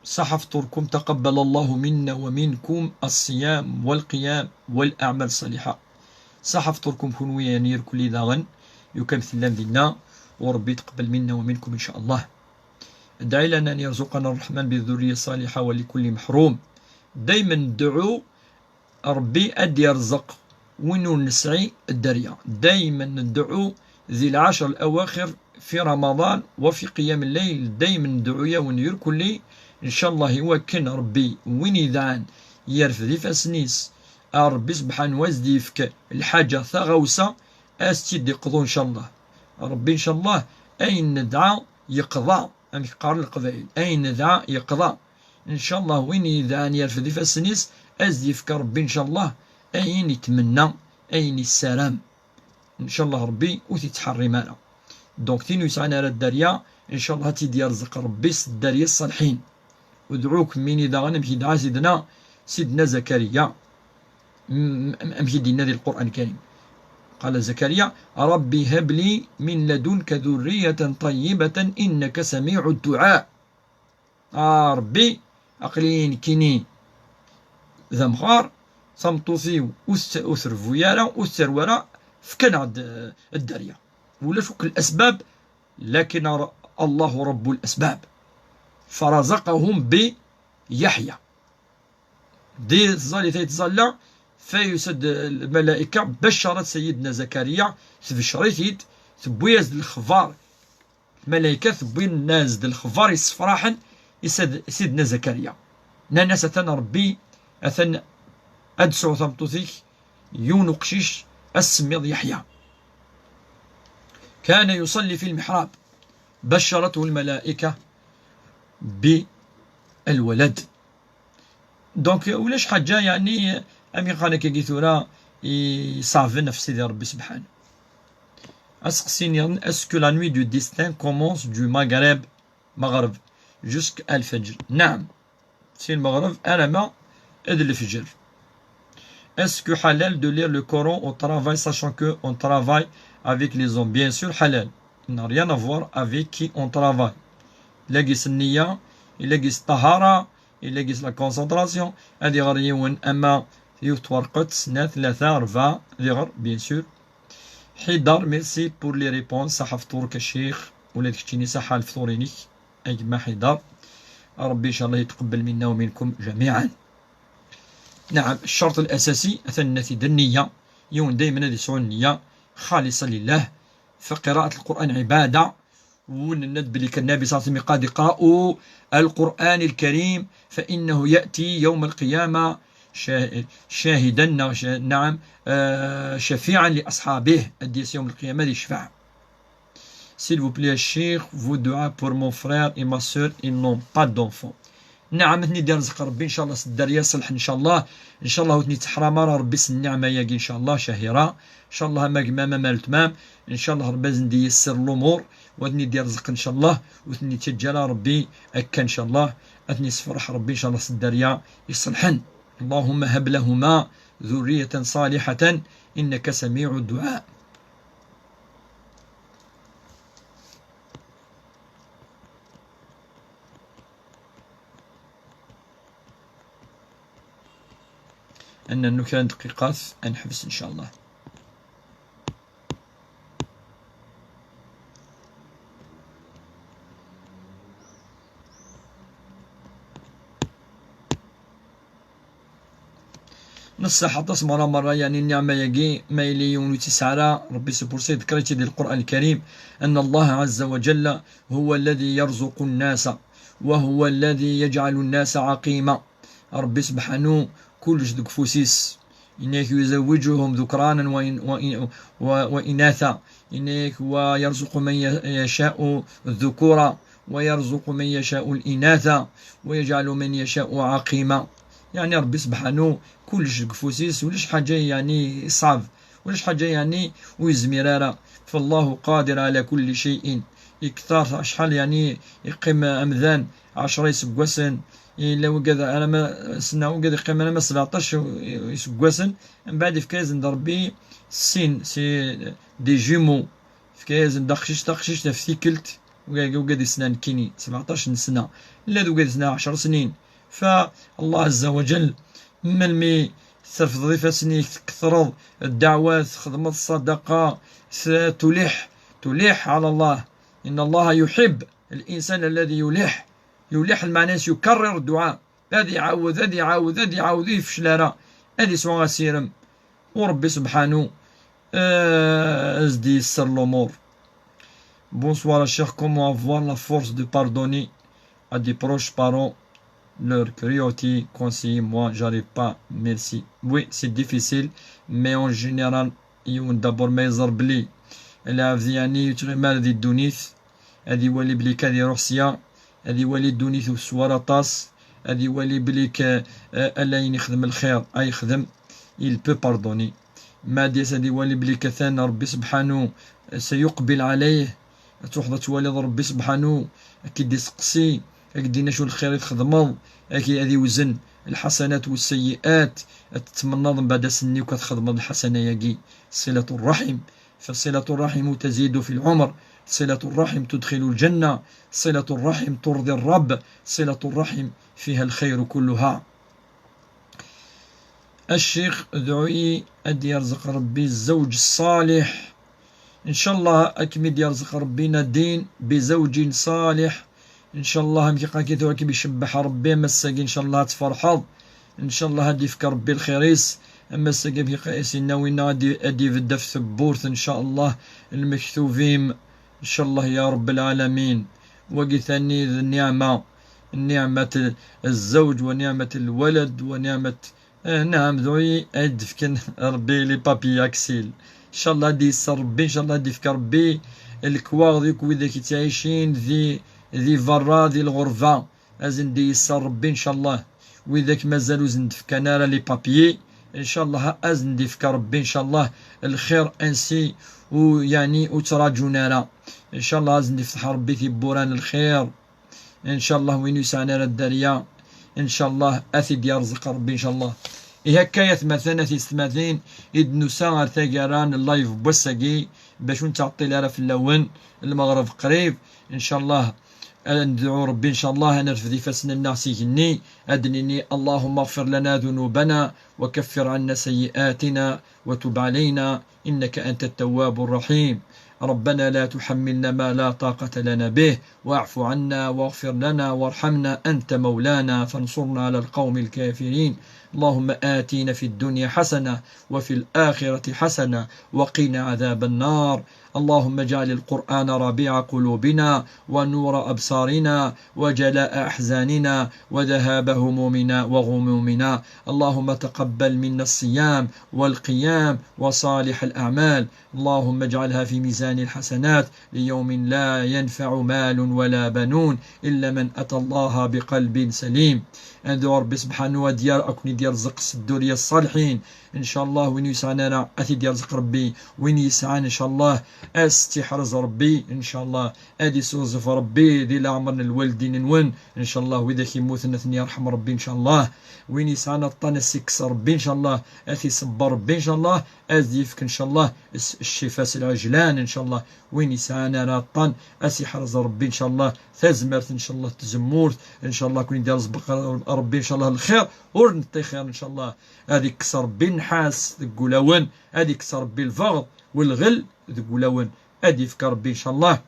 Ṣaḥa fṭurkum, taqabbal Allahu minna wa minkum as-ṣiyam wal-qiyam wal-aɛmal ṣṣaliḥa. Ṣaḥa fṭurkum kunwi, yeɛni irkelli daɣen, yukan tellam dinna, u Ṛebbi yetqebbal minna wa minkum, in ca Allah. Dɛi lana an yarzuqana Ṛṛeḥman bi ḍurriya ṣṣaliḥa wa li kulli meḥṛum. Daymen dɛu Ṛebbi ad d-yerẓeq win ur nesɛi dderya. Daymen nedɛu di lɛacr lawaxir fi Ramaḍan wa fi qiyam lleyl, daymen nedɛu-yawen irkelli, ncallah, i wakken Ṛebbi win idɛan yerfed ifassen-is, a Ṛebbi sebḥanu ad s-d-yefk lḥaǧa, taɣawsa, ad s-tt-id-iqḍu ncallah. Ṛebbi ncallah ayen nedɛa yeqḍa, amek qqaren Leqbayel, ayen nedɛa yeqḍa. Ncallah win yedɛan yerfed ifassen-is, ad s-d-yefk Ṛebbi ncallah ayen itmenna, ayen issaram. Ncallah Ṛebbi ur t-ittḥerrim ara. Donc tin ur yesɛan ara dderya, ncallah ad tt-id-yerẓeq Ṛebbi s dderya ṣṣalḥin. Udɛukum, mini daɣen amek i yedɛa Sidna, Sidna Zakariya. M-, m-, amek i d-yenna di Lqur'an Lkarim. قال زكريا: رب هب لي من لدنك ذرية طيبة إنك سميع الدعاء. A Ṛebbi, aql-i nekkini d amɣar, tameṭṭut-iw ur tt-, ur trewwu ara, ur tettarew ara, efk-aneɣ-d, eh, dderya. Ulac akk lasbab, lakin Ṛ-, Allahu Ṛebbu lasbab. فرزقهم بيحيى. Di tẓallit ay tẓalla, fa yusa-d lmalayka, baccaret Sayyidna Zakariya, tbeccer-it-id, tewwi-as-d lexbar. Lmalayka tewwi-as-d lexbar yessefraḥen i sad-, Sidna Zakariya. Nnan-as: atan Ṛebbi, atan ad d-tesɛu tameṭṭut-ik, yiwen uqcic, ad s-tsemmiḍ Yeḥya. كان يصلي في المحراب، بشرته الملائكة بالولد. Donc, ulac ḥaǧa, yeɛni, am yeqqan akkagi tura, iṣeɛben ɣef Sidi Ṛebbi sebḥanu. Aseqsi nniḍen, est-ce que la nuit du destin commence du Maghreb, Maghreb, jusqu'à Al-Fajr? Naɛam. Si Lmeɣreb alamma d lefjer. Est-ce que halal de lire le Coran au travail, sachant que on travaille avec les hommes? Bien sûr, halal. Il n'a rien à voir avec qui on travaille. Ilaq-is nniya, ilaq-is ṭṭahara, ilaq-is la concentration. Ad iɣer yiwen, ama yiwet twerqet, snat, tlata, rebɛa, ad iɣer, bien sûr. Ḥidar, merci pour les réponses. Ṣaḥa fṭur-k a ccix, ula d keččini ṣaḥa lefṭur-inek a gma Ḥidar. Ṛebbi ncallah yetqebbel minna wa minkum jamiɛan. Naɛam, ccerṭ al-asasi, atan nna-t-id, nniya. Yiwen daymen ad yesɛu nniya xaliṣa lillah. Fa qiraat al-Qur'an ɛibada. Ur nenna-d belli kan Nnabi ṣalla Llahu ɛalayhi wa sallam yeqqar-d: اقرءوا القرآن الكريم فإنه يأتي يوم القيامة شا-، شاهدا، نعم، آه، شفيعا لأصحابه. Ad d-yas yawm al-qiyamah ad yecfeɛ. S'il vous plaît, Cheikh, vos du'a pour mon frère et ma sœur, ils n'ont pas d'enfant. Naɛam, ad ten-id-irzeq Ṛebbi, ncallah, s dderya ṣṣelḥ, ncallah. Ncallah ur ten-itteḥram ara Ṛebbi s nniɛma-agi, ncallah, Cahira. Ncallah, ama gma-m, ama letma-m. Ncallah, Ṛebbi ad sen-d-yessir lumuṛ, u ad ten-id-irzeq, ncallah. Ur ten-ittaǧǧa ara Ṛebbi akka, ncallah. Ad ten-issefreḥ Ṛebbi, ncallah, s dderya iṣelḥen. اللهم هب لهما ذرية صالحة إنك سميع الدعاء. Ad nernu kra n dqiqat, ad neḥbes, ncallah. Neṣṣeḥ aṭas merra merra, yeɛni nniɛma-agi, ma yella yiwen ur tt-yesɛi ara, Ṛebbi c'est pour ça yeḍker-itt-id di Lqur'an Lkarim, أن الله عز وجل هو الذي يرزق الناس وهو الذي يجعل الناس عقيما. Ṛebbi sebḥanu, kullec deg ufus-is. Yenna-yak: يزوجهم ذكرانا وإن-، وإن-، و-، وإناثا. Yenna-yak: ويرزق من ي-، يشاء الذكورا ويرزق من يشاء الإناثا ويجعل من يشاء عقيما. Yeɛni Ṛebbi sebḥanu, kullec deg ufus-is, ulac ḥaǧa yeɛni ṣṣɛeb, ulac ḥaǧa yeɛni ur yezmir ara. فالله قادر على كل شيء. Ikter acḥal yeɛni yeqqim amdan ɛecra iseggasen, yella wigad alamma sna, wigad yeqqim alamma sebɛeṭac iseggasen, mbeɛd yefka-yasen-d Ṛebbi sin, c'est des jumeaux. Yefka-yasen-d aqcic taqcict ɣef tikkelt, wigad, wigad yesna nekkini, sebɛeṭac n sna, ula d wigad yesna ɛecra snin. Fa Allah Azza wa Jal, melmi terfdeḍ ifassen-ik, tketreḍ ddeɛwat, txedmeḍ ṣṣadaqa, t-, tuliḥ, tuliḥ ɛala Allah. إن الله يحب الإنسان الذي يلح. Yuliḥ lmeɛna-s yukarrir dduɛa. Ad iɛawed, ad iɛawed, ad iɛawed, ur yefcel ara. Ad yesɛu asirem. U Ṛebbi sebḥanu, eh, ad s-d-yesser lumuṛ. Bonsoir, cher. Comment avoir la force de pardonner à des proches parents, leur cruauté, conseillez-moi, j'arrive pas, merci. Oui, c'est difficile, mais en général, yiwen d'abord ma yeẓer belli lɛebd yeɛni ur yettɣimi ara di ddunit, ad iwali belli kan ad iruḥ sya, ad iwali ddunit ur teswa ara aṭas, ad iwali belli k-, eh, ala ayen ixdem lxir ay yexdem, il peut pardonner. Ma d-yas ad iwali belli katan Ṛebbi sebḥanu, eh, سيقبل عليه, ad truḥeḍ ad twaliḍ Ṛebbi sebḥanu ad k-id-iseqsi, ad k-d-ini acu lxir i txedmeḍ, ad k-, ad iwzen lḥasanat u sseyyiat, ad tettmennaḍ mbeɛd ass-nni akk ad txedmeḍ lḥasana-agi. صلة الرحم، فصلة الرحم تزيد في العمر، صلة الرحم تدخل الجنة، صلة الرحم ترضي الرب، صلة الرحم فيها الخير كلها. A ccix, dɛu-yi ad d-yerzeq Ṛebbi zzewǧ ṣṣaliḥ. Ncallah ad kem-id-yerzeq Ṛebbi Nadine bizewǧin ṣaliḥ. Ncallah amek iqac-it, ad kem-icebbeḥ Ṛebbi am ass-agi, ncallah ad tferḥeḍ. Ncallah ad d-ifk Ṛebbi lxir-is. Am ass-agi amek iqac-it, inna winna ad d-, ad d-ibedd ɣef tewwurt, ncallah, lmektub-im. Ncallah ya Ṛebb lɛalamin. Wagi tani d nniɛma, nniɛmat zzewǧ, wa nniɛmat lwalad, wa nniɛmat Eh, naɛam, dɛu-yi ad d-fken Ṛebbi les papiers, Aksil. Ncallah ad d-yesser Ṛebbi, ncallah ad d-yefk Ṛebbi lekwaɣeḍ akk widak yettɛicin di, di berra, di lɣerba. Ad sen-d-yesser Ṛebbi, ncallah. Widak mazal ur sen-d-fkan ara les papiers, Incallah ad sen-d-ifk Rebbi incallah lxir ansi u yeɛni ur ttraǧun ara. Incallah ad sen-d-ifteḥ Rebbi tiwwura n lxir. Incallah win ur yesɛan ara dderya, incallah ad t-id-yerẓeq Rebbi incallah. Ihi akka ay atmaten, a tiyessetmatin, i d-nusa ar taggara n live n wass-agi, bac ur nettɛeṭṭil ara fell-awen. Lmeɣreb qrib, incallah ad nedɛu Rebbi incallah, ad nerfed ifassen-nneɣ s igenni, ad d-nini: اللهم اغفر لنا ذنوبنا وكفر عنا سيئاتنا وتب علينا إنك أنت التواب الرحيم. ربنا لا تحملنا ما لا طاقة لنا به، واعف عنا واغفر لنا وارحمنا أنت مولانا فانصرنا على القوم الكافرين. اللهم آتنا في الدنيا حسنة وفي الآخرة حسنة وقنا عذاب النار. اللهم اجعل القرآن ربيع قلوبنا ونور أبصارنا وجلاء أحزاننا وذهاب همومنا وغمومنا. اللهم تقبل منا الصيام والقيام وصالح الأعمال. اللهم اجعلها في ميزان الحسنات ليوم لا ينفع مال ولا بنون إلا من أتى الله بقلب سليم. Ad nedɛu Rebbi subḥanahu ad d-yerr-, ad ken-id-yerẓeq s ddurya ṣṣaliḥin. Incallah win ur yesɛan ara ad t-id-yerẓeq Rebbi. Win yesɛan incallah ad s-tt-iḥrez Rebbi. Incallah ad isuẓef Rebbi di leɛmer n lwaldin-nwen. Incallah widak yemmuten ad ten-yerḥem Rebbi incallah. Win yesɛan aṭṭan ad s-ikkes Rebbi incallah, ad t-iṣebber Rebbi incallah, ad yefk incallah s-, ccifa s lɛejlan incallah. Win yesɛan ara aṭṭan ad s-iḥrez Rebbi incallah tazmert incallah n tzemmurt. Incallah ad ken-id-yerẓeq Rebbi incallah lxir ur neṭṭixir incallah. Ad ikkes Rebbi nnḥas deg wulawen, ad ikkes Rebbi lbeɣḍ u lɣel deg wulawen. Ad yefk Rebbi incallah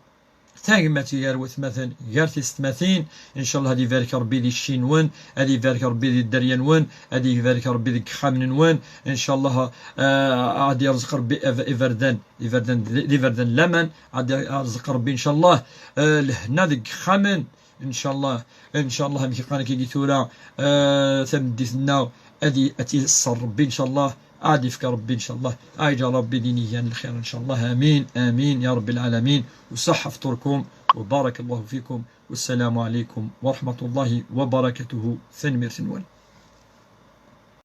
tagmat gar watmaten, gar tiyessetmatin. Incallah ad ibarek Rebbi di cci-nwen, ad ibarek Rebbi di dderya-nwen, ad ibarek Rebbi deg yixxamen-nwen. Incallah, eh, ad yerẓeq Rebbi iv-, iberdan, iberdan d, d iberdan n laman, ad yerẓeq Rebbi incallah, eh, lehna deg yixxamen. Incallah, incallah amek i qqaren akka tura, eh, tameddit-nneɣ ad i-, ad tt-iṣer Rebbi incallah. Ad yefk Rebbi incallah, ad yeǧǧ Rebbi d inigan n lxir incallah. Amin, amin ya Rebbi lɛalamin. وصح فطوركم وبارك الله فيكم. والسلام عليكم ورحمة الله وبركاته. Tanemmirt-nwen.